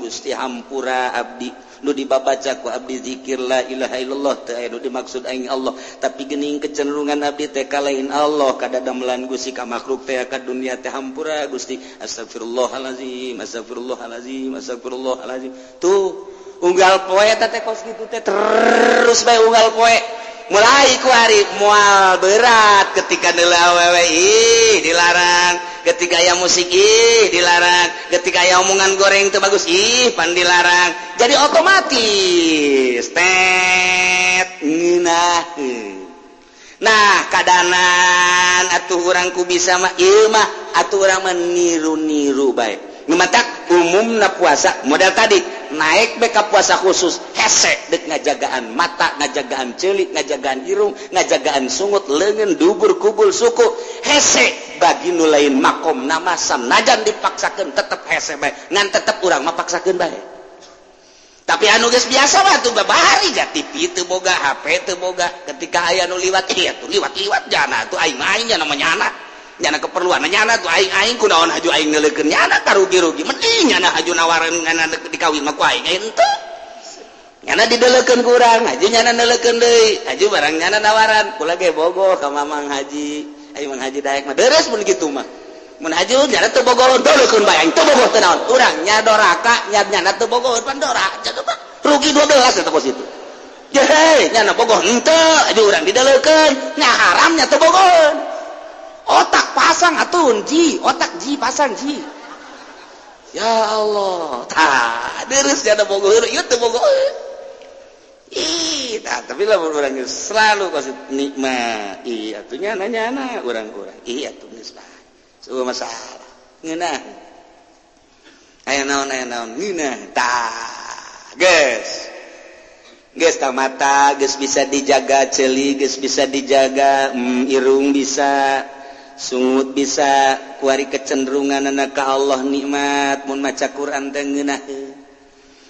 Gusti hampura abdi nu dibabaca ku abdi zikir la ilaha illallah teu aya nu dimaksud aing Allah, tapi geuning kecenderungan abdi teh ka lain Allah, kadadamelan Gusti ka makhluk teh ka dunia teh hampura Gusti. Astagfirullahalazim, astagfirullahalazim, astagfirullahalazim. Tuh unggal poe teh kos kitu teh terus bae unggal poe. Mulai ku hari mual berat ketika deuleu awewe ih dilarang, ketika aya musik ih dilarang, ketika aya omongan goreng teu bagus ih pan dilarang. Jadi otomatis tet ngeunaheun. Nah, kadanan atuh urang ku bisa mah ieu mah atuh urang mah niru-niru bae. Matak umumna puasa modal tadi naik beka puasa khusus hese dek ngajagaan mata, ngajagaan celik, ngajagaan irung, ngajagaan sungut, leungeun, dubur, kubul, suku. Hese bagi nu lain makom nama sanajan dipaksakeun tetep hese bae, ngan tetep urang mah paksakeun bae. Tapi anu geus biasa mah atuh babari ga TV teu boga, HP teu boga, ketika aya nu liwat ieu tuh liwat-liwat jana tuh aing aing nya namanya anak nyana keperluan nyana tuh aing aing kunaon haju aing neuleukeun nyana karugi-rugi mending nyana haju nawaran nyana dikawin mah ku aing henteu nyana dideleukeun ku urang haju nyana neuleukeun deui haju barang nyana nawaran kula ge bogoh ka Mamang Haji aing Mang Haji daek mah deres mun kitu mah mun haju nyana teu bogoh deleukeun bae aing teu bogoh teu naon urang nya doraka nya nyana teu bogoh pan doraka rugi 12 eta kos itu. Hei nyana bogoh henteu haju urang dideleukeun nya haramnya teu bogoh. Otak pasang atuh ji, otak ji pasang ji. Ya Allah, tah deres jana bogoh ieu teu bogoh. Ih, tah tapi lamun urang selalu kasih nikmat. Ih, atuh nyana nyana urang-urang. Ih, atuh geus bae. Seueuh masalah. Ngeunah. Aya naon ngeunah. Tah, geus. Geus tah mata geus bisa dijaga, ceuli geus bisa dijaga, irung bisa, sungut bisa, kuari kecenderungan anak ka Allah nikmat mun maca Quran teh ngeunaheun.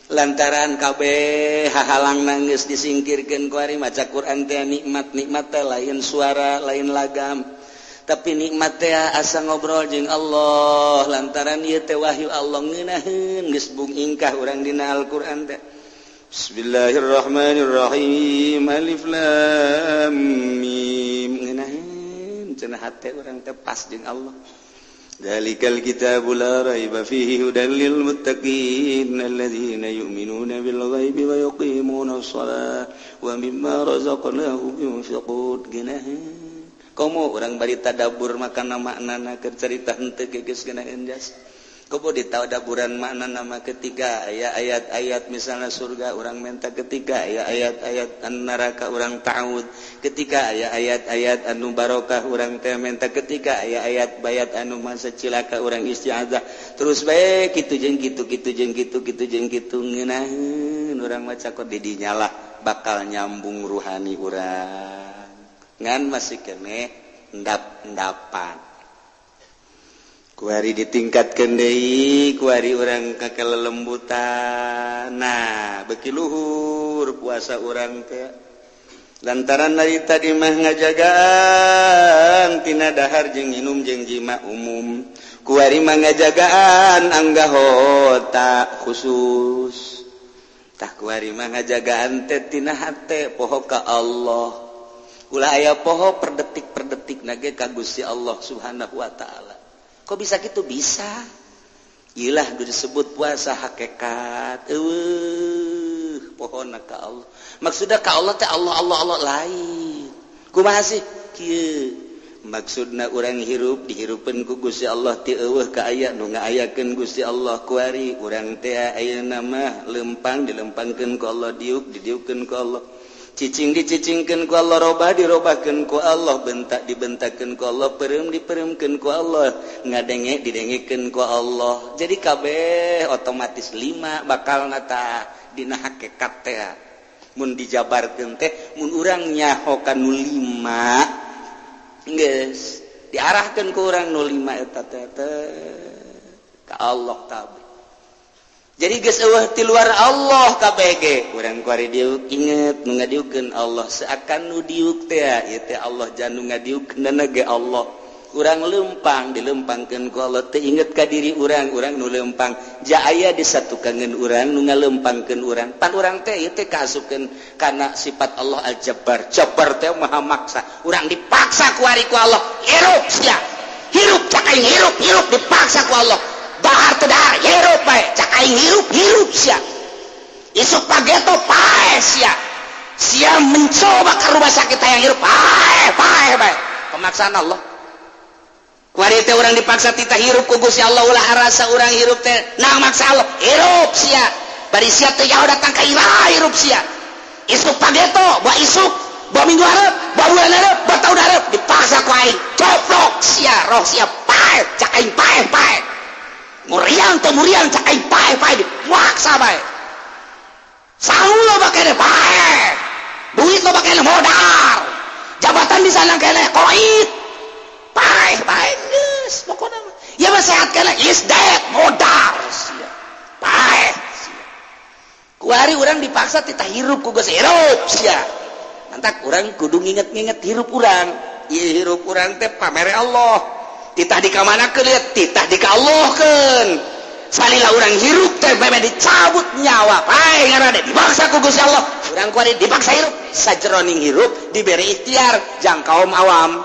Lantaran kabeh hahalang geus disingkirkeun kuari maca Quran teh nikmat, nikmat teh lain suara, lain lagam, tapi nikmat teh asa ngobrol jeung Allah. Lantaran ieu teh wahyu Allah ngeunaheun geus bung ingkah urang dina Al-Qur'an teh. Bismillahirrahmanirrahim. Alif lam mim. Ngeunaheun cenah hate urang teh pas jeung Allah. Dzalikal kitabu la raiba fihi hudan lil muttaqin alladzina yu'minuna bil ghaibi wa yuqimuna shalah wa mimma razaqnahum yunfiqun. Geunaheun komo urang bari tadabbur makana maknana keur carita henteu geus geunaheun jas. Komo ditadaburan makna nama ketika aya ayat-ayat misalnya surga urang menta, ketika aya ayat-ayat neraka urang ta'ud, ketika aya ayat-ayat anu barokah urang teh menta, ketika aya ayat bayat anu masa cilaka urang isti'adzah. Terus bae kitu jeung kitu, kitu jeung kitu, kitu jeung kitu, ngeunaheun urang maca kok di dinya lah bakal nyambung ruhani urang, ngan masih keneh endap-endapan. Kuari ditingkatkan deui, kuari urang ka kelelembutan. Nah, beki luhur puasa urang teh lantaran dari tadi mah ngajagaan tina dahar jeung minum jeung jima umum, kuari mah ngajagaan anggahota khusus. Tah, kuari mah ngajagaan teh tina hate poho ka Allah, ulah aya poho per detik per detik nage ka Gusti Allah Subhanahu wa Ta'ala. Kok bisa gitu? Bisa. Ilah disebut puasa hakikat. Eueuh, pohona ka Allah. Maksudnya ka Allah teh Allah Allah Allah lain. Kumaha sih? Kieu. Maksudna urang hirup dihirupeun ku Gusti Allah, ti eueuh ka aya nu ngaayakeun Gusti Allah. Kuari urang teh ayeuna mah lempang dilempangkeun ku Allah, diuk didiukkeun ku Allah, cicing dicicingkeun ku Allah, robah dirobahkeun ku Allah, bentak dibentakeun ku Allah, peureum dipeureumkeun ku Allah, ngadenge didengekeun ku Allah. Jadi kabeh otomatis lima bakal nata dina hakikat teh mun dijabarkeun teh. Mun urang nyaho ka nu lima, geus diarahkeun ku urang nu lima eta teh ka Allah kabeh. Jadi geus eueuh ti luar Allah kabeh ge. Urang kuari diuk inget nu ngadiukeun Allah, seakan nu diuk teh ieu teh Allah, jan nu ngadiukeun ge Allah. Urang lempang dilempangkeun ku Allah, teu inget ka diri urang, urang nu lempang ja aya disatukangeun urang nu ngalempangkeun urang. Pan urang teh ieu teh kaasupkeun kana sifat Allah Al-Jabbar. Jabbar teh maha maksa. Urang dipaksa ku ari ku Allah, hirup sia, hirup, cak aing hirup, hirup, dipaksa ku Allah. Dahar teu dahar hirup bae, cak aing hirup, hirup sia. Isuk pageto paeh sia, sia mencoba ke rumah sakit hayang hirup, paeh, paeh bae. Pemaksaan Allah. Kuari teh urang dipaksa tita hirup ku Gusti Allah. Ulah rasa urang hirup teh nah maksa Allah. Hirup sia, bari sia teh jauh datang ka iraha, hirup sia. Isuk pageto, bawa isuk, bawa minggu hareup, bawa bulan hareup, bawa tahun hareup, dipaksa ku aing coplok sia, roh sia, paeh, cak aing paeh, paeh. Muriang teu muriang, cak aing paeh, paeh, dipaksa bae. Sangu loba keneh, paeh. Duit loba keneh, modal. Jabatan di sana keneh, koit, paeh, paeh. Geus pokona mah ya mah sehat keneh, is dead, modal sia, paeh sia. Kuari urang dipaksa titah hirup ku geus, hirup sia. Mantak urang kudu nginget-nginget hirup urang. Ieu hirup urang teh pamere Allah, titah di kamanakeun lihat, titah di ka Allahkeun. Salila urang hirup teh meme dicabut nyawa, paeh ngaranna, dipaksa ku Gusti Allah. Urang kuari dipaksa hirup, sajeroning hirup diberi ikhtiar jang kaum awam.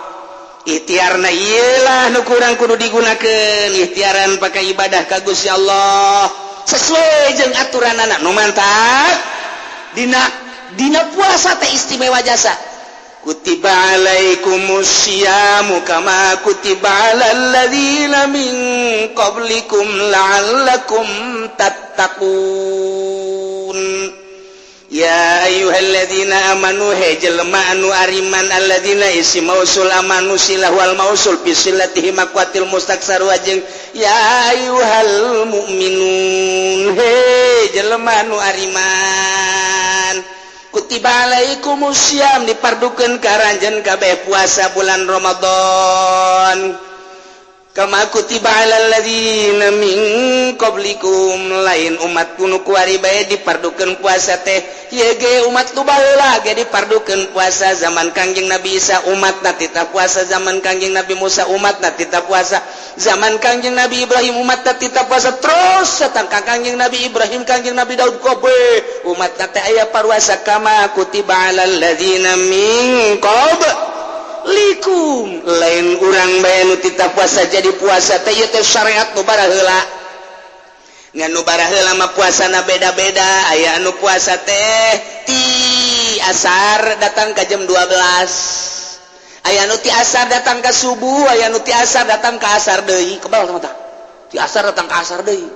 Ikhtiarna iyalah nu kurang kudu digunakeun, ikhtiaran pakai ibadah ka Gusti Allah sesuai jeung aturan anak nu mantap. Dina dina puasa teh istimewa jasa. Kutiba alaikumusyiyamu kama kutiba alal ladzina min qablikum la'allakum tattaqun. Ya ayyuhalladzina amanu, he jelema anu ariman. Alladzina isim mausul, amanu silah wal mausul bi silatihi maqwatil mustaksar wajeng. Ya ayyuhal mu'minun, he jelema anu ariman, kutiba alaikumusiyam, dipardukeun ka aranjeun kabeh puasa bulan Ramadan, kama kutiba alal ladzina min qablikum. Lain umat kuno kuari bae dipardukeun puasa teh, ieu ge umat nu baheula ge dipardukeun puasa. Zaman Kangjeng Nabi Isa umatna tita puasa, zaman Kangjeng Nabi Musa umatna tita puasa, zaman Kangjeng Nabi Ibrahim umatna tita puasa, terus setang ka Kangjeng Nabi Ibrahim, Kangjeng Nabi Daud, kobe umatna teh aya paruasa. Kama kutiba alal ladzina min qabl. qablikum. Lain urang bae nu titah puasa jadi puasa teh ieu teh syariat nu baraheula. Ngan nu baraheula mah puasana beda-beda. Aya anu puasa teh ti asar datang ka jam 12. Aya nu ti asar datang ka subuh, aya nu ti asar datang ka asar deui. Kebal tah. Ti asar datang ka asar deui.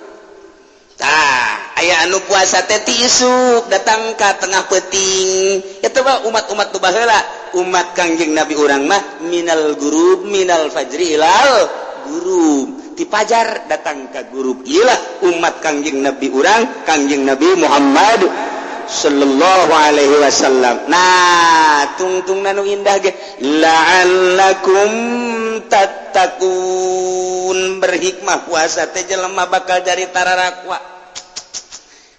Tah, aya anu puasa teh ti isuk datang ka tengah peuting. Eta mah umat-umat nu baheula, umat Kangjeng Nabi urang mah minal gurub minal fajri ilal gurub. Ti pajar datang ka gurub. Iyalah umat Kangjeng Nabi urang, Kangjeng Nabi Muhammad sallallahu alaihi wasallam. Nah, tungtung nu indah ge la'allakum tattaqun. Berhikmah puasa teh jelema bakal jadi tararakwa.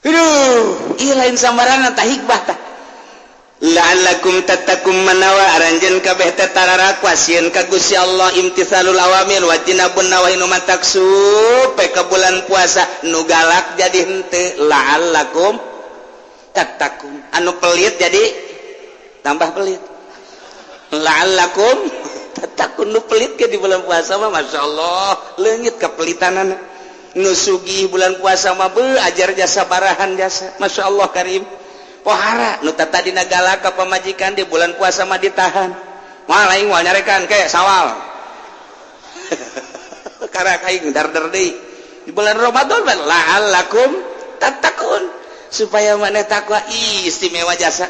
Aduh, ieu lain sambarangan tah hikmah tah. La'allakum tattaqun manawa aranjeun kabeh teh tararakwa sieun ka Gusti Allah imtithalul awamir wa jinabun nawahi nu mataksu pe ka bulan puasa nu galak jadi henteu la'allakum tattaqun. Anu pelit jadi tambah pelit. La'allakum tattaqun. Nu pelit ke di bulan puasa mah masyaallah leungit kepelitanana. Nu sugih bulan puasa mah beuh ajar jasa barahan jasa masyaallah karim. Pohara nu tadina galak ka pamajikan di bulan puasa mah ditahan. Moal aing moal nyarekan ke sawal. Karak aing darder deui. Di bulan Ramadan mah la'allakum tattaqun. Supaya maneh takwa istimewa jasa.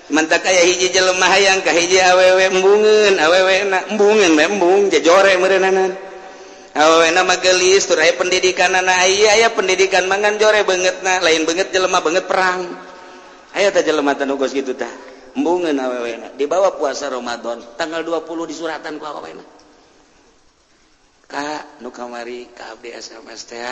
Mantak aya hiji jelema hayang ka hiji awewe embungeun, awewe na embungeun we embung jajore meureunana. Awewe na mah geulis tur aya pendidikanana aya pendidikan mangan jore beungeutna, lain beungeut jelema beungeut perang. Aya teh jelema teh nu geus kitu tah. Embungeun awewena dibawa puasa Ramadan tanggal 20 disuratan ku awewena. Ka nu kamari ka abdi SMS teh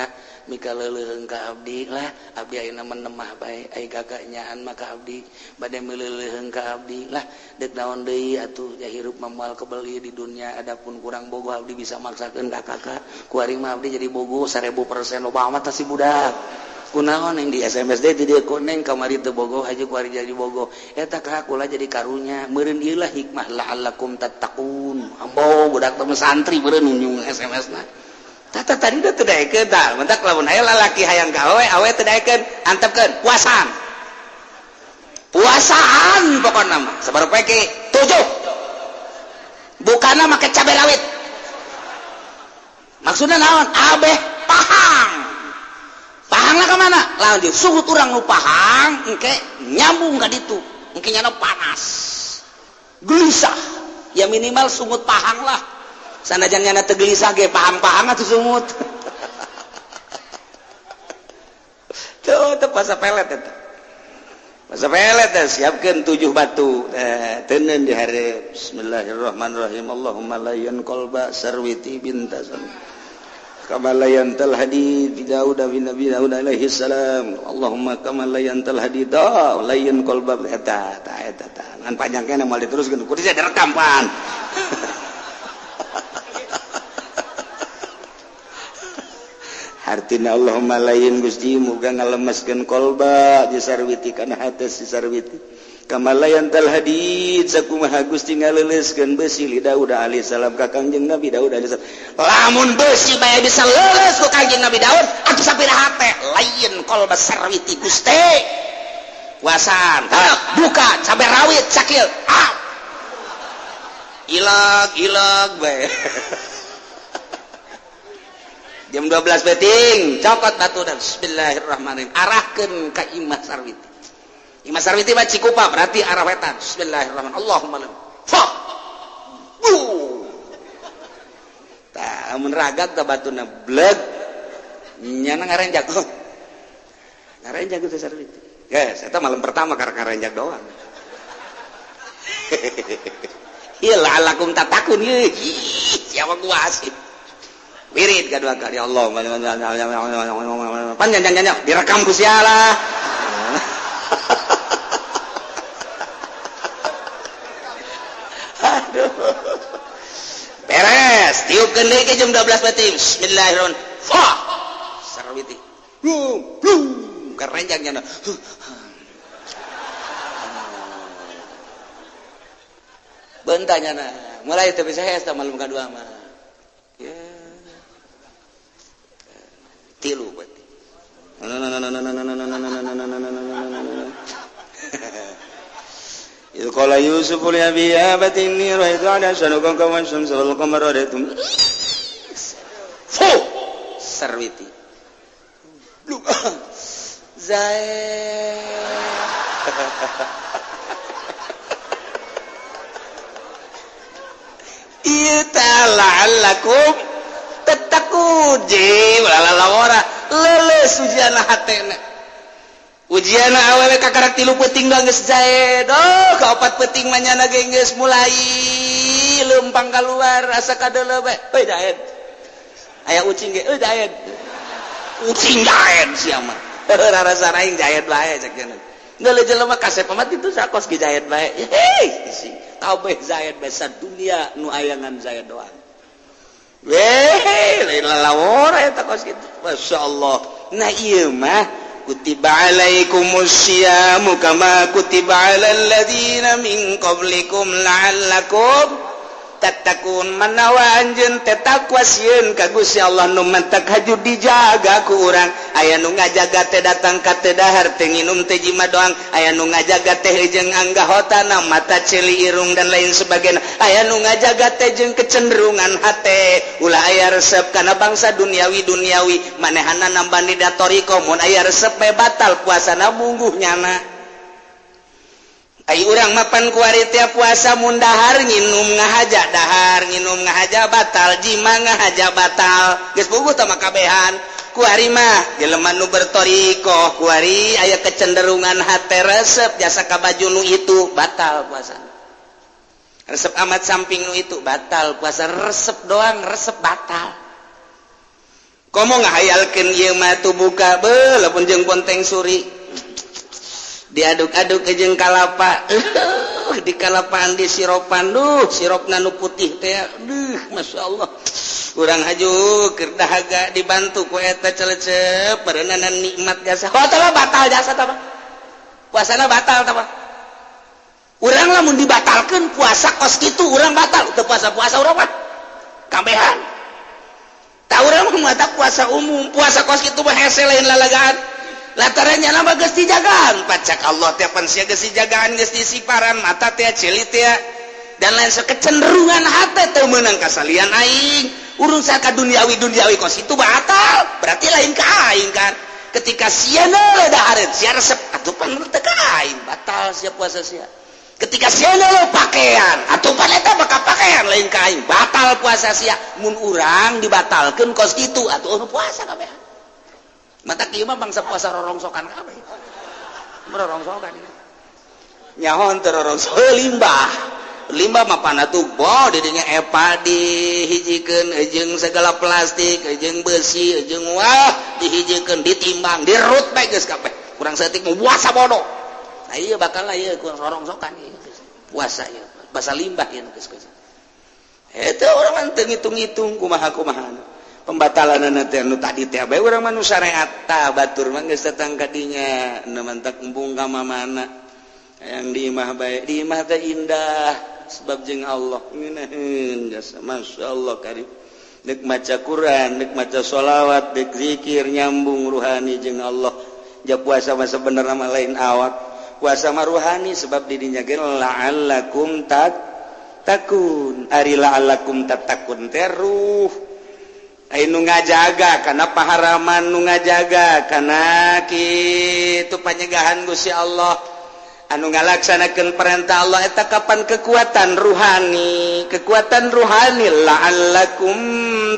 mika leuleuheung ka abdi lah abdi ayeuna menemah bae ai kakak nyaan mah ka abdi bade meuleuheung ka abdi lah deuk naon deui atuh ja hirup mah moal kebeli di dunia adapun kurang bogoh abdi bisa maksakeun ka kakak ku ari mah abdi jadi bogoh 1000% loba amat si budak kunaon yang di SMS deui di dieu neng kamari teu bogoh haji ku ari jadi bogoh eta ka kula jadi karunya meureun ieu lah hikmah la'allakum tattaqun ambo budak teh santri meureun nyung SMS na tata tadi teu daekeun tah mentak lamun aya lalaki hayang ka awe awe teu daekeun antepkeun puasaan puasaan pokona mah sabar poe 7 bukana make cabe rawit maksudna naon abeh pahang pahanglah ke mana? Lanjut suhu urang nu pahang engke nyambung ka ditu engke nyana panas gelisah ya minimal sungut pahang lah sanajan nyana teu gelisah ge pahang-pahang atuh sungut tuh teu puasa pelet eta puasa pelet teh siapkeun 7 batu teuneun di hareup bismillahirrahmanirrahim Allahumma layyan qalba sarwiti bintasan kama layantal hadid Daud bin Nabi Daud alaihi salam Allahumma kama layantal hadid layan qalba eta ta eta ta ngan panjang keneh moal diteruskeun kudu direkam pan artina Allahumma layin Gusti muga ngalemeskeun qalba di sarwiti kana hate si sarwiti kama layantal hadid sakumaha Gusti ngaleuleuskeun besi li Daud alaihi salam ka Kangjeng Nabi Daud alaihi salam lamun besi bae bisa leuleus ku Kangjeng Nabi Daud atuh sapira hate lain qalba sarwiti Gusti wasan buka cabe rawit cakil ah ilag ilag bae jam 12 beting cokot batu dan bismillahirrahmanirrahim arahkeun ka imah sarwiti imah sarwiti mah Cikupa berarti arah wetan bismillahirrahmanirrahim Allahumma fa bu tah mun ragag tah batuna bleg nyana ngarenjak ngarenjak teh sarwiti geus eta malam pertama karek ngarenjak doang ieu la'allakum tattaqun ieu siapa gua asik wirid kedua kali Allah panjang panjang direkam ku sialah aduh beres tiupkeun deui ke jam 12 berarti bismillahirrahmanirrahim fa sarwiti blum blum kerenjang nya Bentanya nah mulai teu bisa hese malam kadua mah ya tilu berarti. إذ قال يوسف لأبيه يا أبت إني رأيت أحد عشر كوكبا والشمس والقمر رأيتهم fu sarwiti zae ieu teh la'allakum tattaqun je lalawara leuleus ujian hatena. Ujian awewe kakarak 3 peuting doang geus jae. Duh, kaopat peuting mah nyana ge geus mulai leumpang kaluar asa kadeuleu bae. Euy daed. Aya ucing ge euy daed. Ucing daed sia mah. Rarasa aing jaed bae cek cenah. Geuleuh jelema kasep mah kitu sakos ge jaed bae. Hei, kabeh jaed bae sadunia nu ayangan jaed doang. Weh, lain lalawora eta kos kitu. Masyaallah. Nah ieu mah kutiba alaikumusyiamu kama kutiba alal ladzina min qablikum la'allakum tattaqun. Manawa anjeun teh takwa sieun ka Gusti Allah nu mantak haju dijaga ku urang. Aya nu ngajaga teh datang ka teh dahar teh nginum teh jima doang. Aya nu ngajaga teh jeung anggahotana mata ceuli irung dan lain sebagainya. Aya nu ngajaga teh jeung kecenderungan hate ulah aya resep kana bangsa duniawi duniawi manehana nambani datoriko mun aya resep bae batal puasana mungguh nyana. Ai urang mapan kuari tiap puasa mun dahar nginum ngahaja dahar nginum ngahaja batal jima ngahaja batal geus puguh tah makabehan kuari mah jelema nu bertorikoh kuari aya kecenderungan hate resep jasa ka baju nu itu batal puasa resep amat samping nu itu batal puasa resep doang resep batal. Komo ngahayalkeun ieu mah tuh buka beuh lamun jeung ponteng suri diaduk-aduk ke jeung kalapa di kalapaan di siropan duh sirop nu putih teh duh masyaallah urang haju keur dahaga dibantu ku eta celecep parenanan nikmat jasa oh tah batal jasa tah puasana batal tah urang lamun dibatalkeun puasa kos kitu urang batal teu puasa-puasa urang mah kabehan tah urang mah mata puasa umum puasa kos kitu mah hese lain lalagaan latarannya nama geus dijagaan pacak Allah teh pan sia geus dijagaan geus disiparan mata teh ceuli teh dan lain kecenderungan hate teu meunang kasalian aing urusan ka duniawi duniawi kos itu batal berarti lain ka aing kan ketika sia neuleuh dahareun sia resep atuh pan teu ka aing batal sia puasa sia ketika sia neuleuh pakaian atuh pan eta bakal pakaian lain ka aing batal puasa sia mun urang dibatalkeun kos kitu atuh nu puasa kabeh. Mata kieu mah bangsa puasa rorongsokan kabeh. Rorongsokan. Nyaho teu rorongsok limbah. Limbah mah pana tuh bo didinya epa dihijikeun jeung segala plastik, jeung besi, jeung wah dihijikeun ditimbang, dirut bae geus kabeh. Kurang saeutik mah puasa bodoh. Nah ieu bakal lah ieu kurang rorongsokan ieu. Puasa ieu, basa limbah ieu geus geus. Eta urang mah teu ngitung-ngitung kumaha-kumaha. Pembatalan teh nu tadi teh bae urang mah nu syariat tah batur mah geus datang ka dinya nu mantak embung ka mamana hayang di imah bae di imah teh indah sebab jeung Allah ngeunaheun jasa masyaallah karim deuk maca Quran deuk maca sholawat deuk zikir nyambung ruhani jeung Allah. Ja puasa mah sebenarna mah lain awak puasa mah ruhani sebab di dinya ge la'allakum tattaqun ari la'allakum tattaqun teh ruh nu ngajaga karena paharaman nu ngajaga karena kitu panyegahan Gusti Allah anu ngalaksanakeun perintah Allah eta kapan kekuatan ruhani la'allakum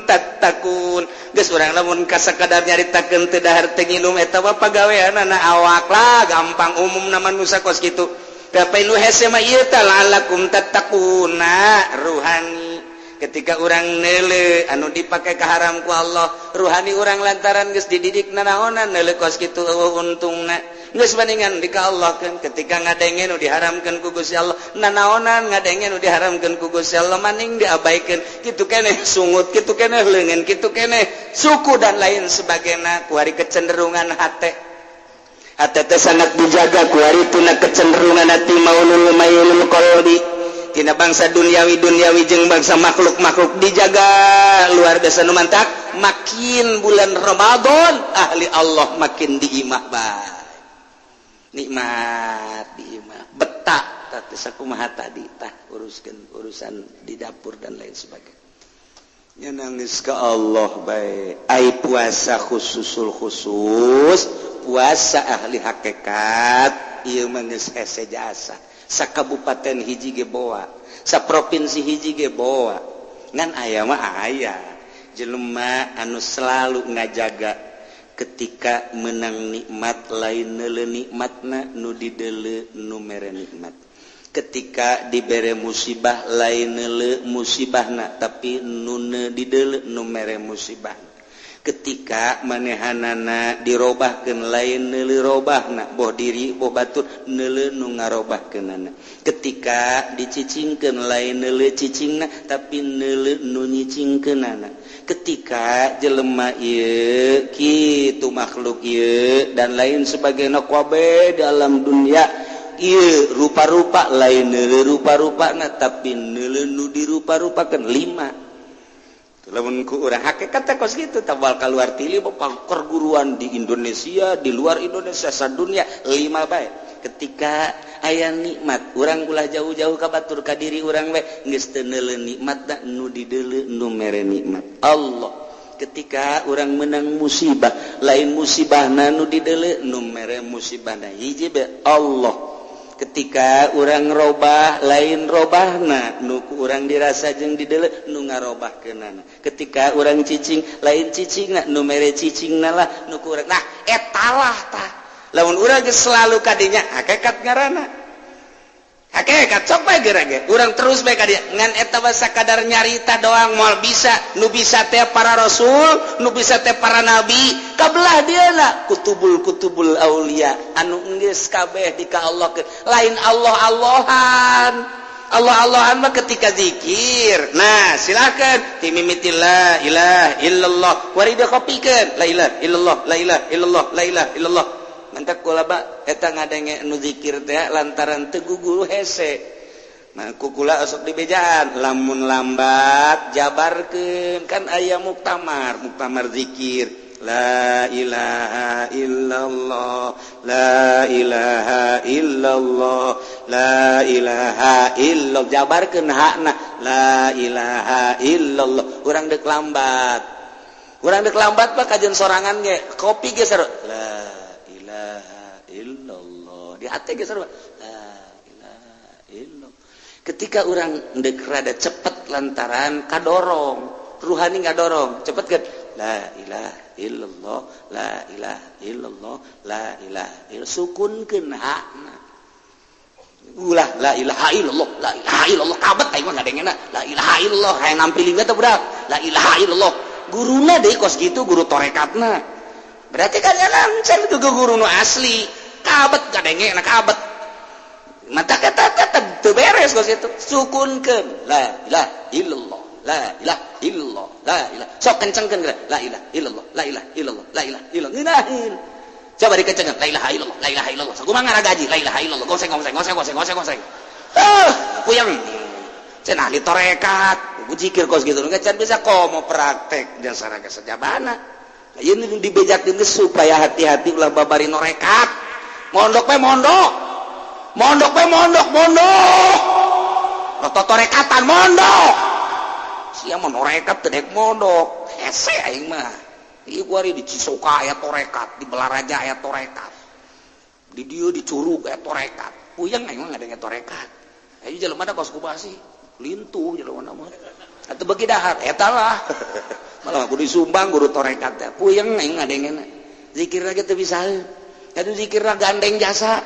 tattaqun. Geus urang lamun kasakadar nyaritakeun teu dahar teu nginum eta mah pagaweanana awak lah gampang umumna manusia kos kitu. Tapi nu hese mah ieu teh la'allakum tattaquna ruhani. Ketika orang neule anu dipake kaharam ku Allah ruhani orang lantaran geus dididik nanaonan neule kos kitu eueuh untungna geus bandingan di ka Allah kan. Ketika ngadenge nu diharamkeun ku Gusti Allah nanaonan ngadenge nu diharamkeun ku Gusti Allah maning diabaikeun kitu keneh sungut kitu keneh leungeun kitu keneh suku dan lain sebagainya ku hari kecenderungan hate hate teh sangat dijaga ku hari tuna kecenderungan hati maulul mailul qalbi. Tina bangsa duniawi duniawi jeung bangsa makhluk-makhluk dijaga luar biasa. Nu mantak makin bulan Ramadan, ahli Allah makin di imah bae, nikmat di imah betah. Tah, sakumaha tadi tah, uruskeun urusan di dapur dan lain sebagainya, nangis ke Allah bae. Ai puasa khususul khusus, puasa ahli hakikat ieu mah geus hese jasa. Sakabupaten hiji ge boa, sa provinsi hiji ge boa. Ngan aya mah aya jelema anu selalu ngajaga, ketika menang nikmat lain neuleu nikmatna, nu dideuleu nu mere nikmat. Ketika dibere musibah lain neuleu musibahna, tapi nu dideuleu nu mere musibah. Ketika manehanana dirobahkeun, lain neuleu robahna, boh diri boh batur, neuleu nu ngarobahkeunana. Ketika dicicingkeun, lain neuleu cicingna, tapi neuleu nu nyicingkeunana. Ketika jelema ieu kitu, makhluk ieu dan lain sebagainya, kabeh dalam dunia ieu rupa-rupa, lain neuleu rupa-rupana, tapi neuleu nu dirupa-rupakeun. Lima lamun ku urang hakikat teh kos kitu, tabal keluar tili perguruan di Indonesia, di luar Indonesia, sadunia. Lima bae. Ketika aya nikmat, urang ulah jauh-jauh ka batur, ka diri urang we geus teu neuleu nikmat, nu dideuleu nu mere nikmat, Allah. Ketika urang menang musibah, lain musibahna nu dideuleu, nu mere musibahna hiji be, Allah. Ketika urang robah, lain robahna nu ku urang dirasa jeung dideuleu, nu ngarobahkeunana. Ketika urang cicing, lain cicingna, nu mere cicingna lah nu ku urang. Nah, etalah tah, lamun urang geus selalu kadinya, hakikat ngaranna hakikat. Sok bae geura ge urang terus bae ka dieu. Ngan eta mah sakadar nyarita doang, moal bisa. Nu bisa teh para rasul, nu bisa teh para nabi, kabelah dieuna kutubul kutubul aulia anu geus kabeh di ka Allah. Lain Allah Allahan. Allah Allahan mah ketika zikir. Nah, silakan timimiti la ilaha illallah, warida kopikeun la ilaha illallah, la ilaha illallah, la ilaha illallah. Mantap kula ba eta ngadenge nu zikir teh lantaran teu guguru hese. Nah, kukula osok di bejaan, lamun lambat jabarkeun, kan aya muktamar, muktamar zikir la ilaha illallah, la ilaha illallah, la ilaha illallah. Jabarkeun hakna la ilaha illallah. Urang dek lambat, urang dek lambat pak, kajian sorangan ge kopi ge seru la ilaha illallah, di hati ge seru la ilaha illallah. Ketika orang dek rada cepet lantaran kadorong ruhani, ngadorong cepet kan, la ilaha illallah, la ilaha illallah, la ilaha illallah, sukunkeun hakna. Ulah la ilaha illallah, la ilaha illallah, kabet aing mah ngadengena la ilaha illallah, hayang nampiling teh budak la ilaha illallah. Guruna deui kos gitu, guru torekatna berarti kan lancar itu guru nu asli. Kabet kadenge na, kabet mata kata teu beres kos itu. Sukunkeun la ilaha illallah, la ilaha illallah, la ilaha. Sok kencengkeun la ilaha illallah, la ilaha illallah, la ilaha illallah. Ngeunaheun, coba dikencengkeun la ilaha illallah, la ilaha illallah. Sakumaha ngaragaji la ilaha illallah, goseng goseng goseng goseng goseng goseng. Ah, puyeng cenah ahli torekat zikir kos gitu nggak can bisa. Komo praktek dasar sejabana ini dibejakeun supaya hati-hati, ulah babari norekat. Mondok pe mondok, mondok pe mondok, mondok totorekatan, mondok sia mah norekat teu dek mondok. Hese aing mah. Ieu kuari di Cisoka aya torekat, di Balaraja aya torekat, di dieu di Curug aya torekat. Puyeng aing mah ngadenge torekat. Ayo jelema da kos kumaha sih, lintuh jelema mah atuh bagi dahar eta lah, malah kudu disumbang guru torekat teh. Puyeng aing ngadengena. Zikir lagi teu bisa atuh, zikir gandeng jasa.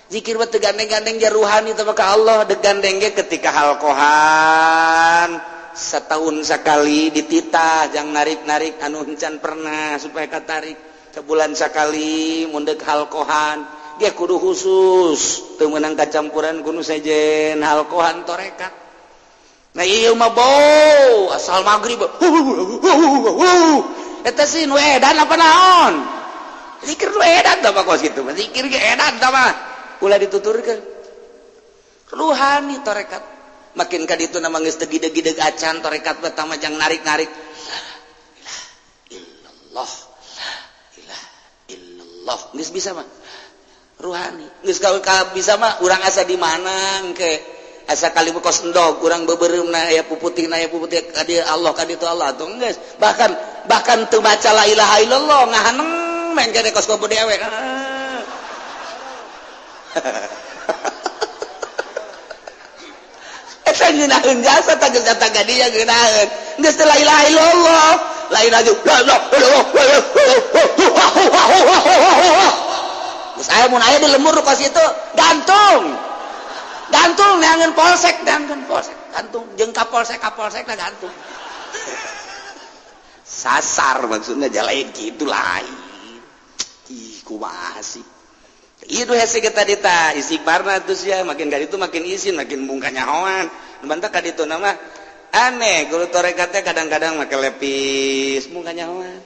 Zikir mah teu gandeng-gandeng ja ruhani teh ka Allah. Dek gandeng ge ketika halqohan setahun sekali, dititah jangan narik-narik anu encan pernah supaya katarik. Sebulan sekali mun dek halqohan dia kudu khusus, teu meunang kacampuran kudu sejen halqohan torekat. Nah, ieu mah bau asal maghrib eta sih nu edan apa naon. Zikir nu edan tah kos kitu, zikir ge edan tah mah, ulah dituturkeun ruhani torekat. Makin ka ditu nama geus teu gideg-gideg acan, torekat pertama jang narik-narik illallah, ilah illallah, geus bisa mah ruhani, geus bisa mah. Urang asa di mana engke, asa kali kos endog urang beubeureumpna aya puputihna, aya puputih ka dieu Allah, ka ditu Allah tuh geus. Bahkan bahkan teu maca la ilaha illallah, ngahaneng mengke kos kopo dewek. Ah. Eta ngeunaheun jasa tah, geus datang ka dieu ngeunaheun, geus teu la ilaha illallah, lain aja la la la. Geus aya, mun aya di lembur kos itu, gantung gantung neangan polsek, neangan polsek, gantung jeung kapolsek, kapolsek lah gantung sasar. Maksudnya lain gitu, lain. Ih, kumaha sih itu hese kita dita istighfarna terus ya. Makin kali itu makin izin, makin bungka nyahoan. Bantah ka ditu nama aneh, guru torekatnya kadang-kadang make lepis, muka nyahoan,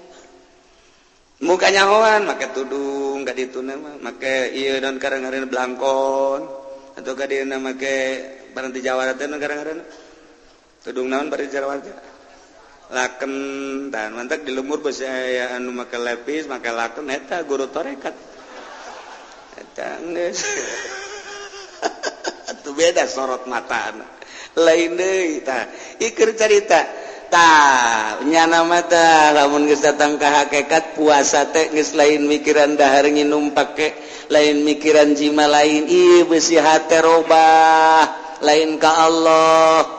muka nyahoan, make tudung ka ditu nama, make ieu dan kadang-kadang blangkon atau ka dieu make barang di Jawa teh, kadang-kadang tudung naon bari Jawa teh, laken dan mantak di lembur besi aya anu make lepis, make laken, eta guru torekat eta geus atuh. Beda sorot mata lain deui tah. Iker carita tah nyana mata, lamun geus datang ka hakikat, puasa teh geus lain mikiran dahar nginum pake, lain mikiran jima, lain. Ih, besi hate robah, lain ka Allah.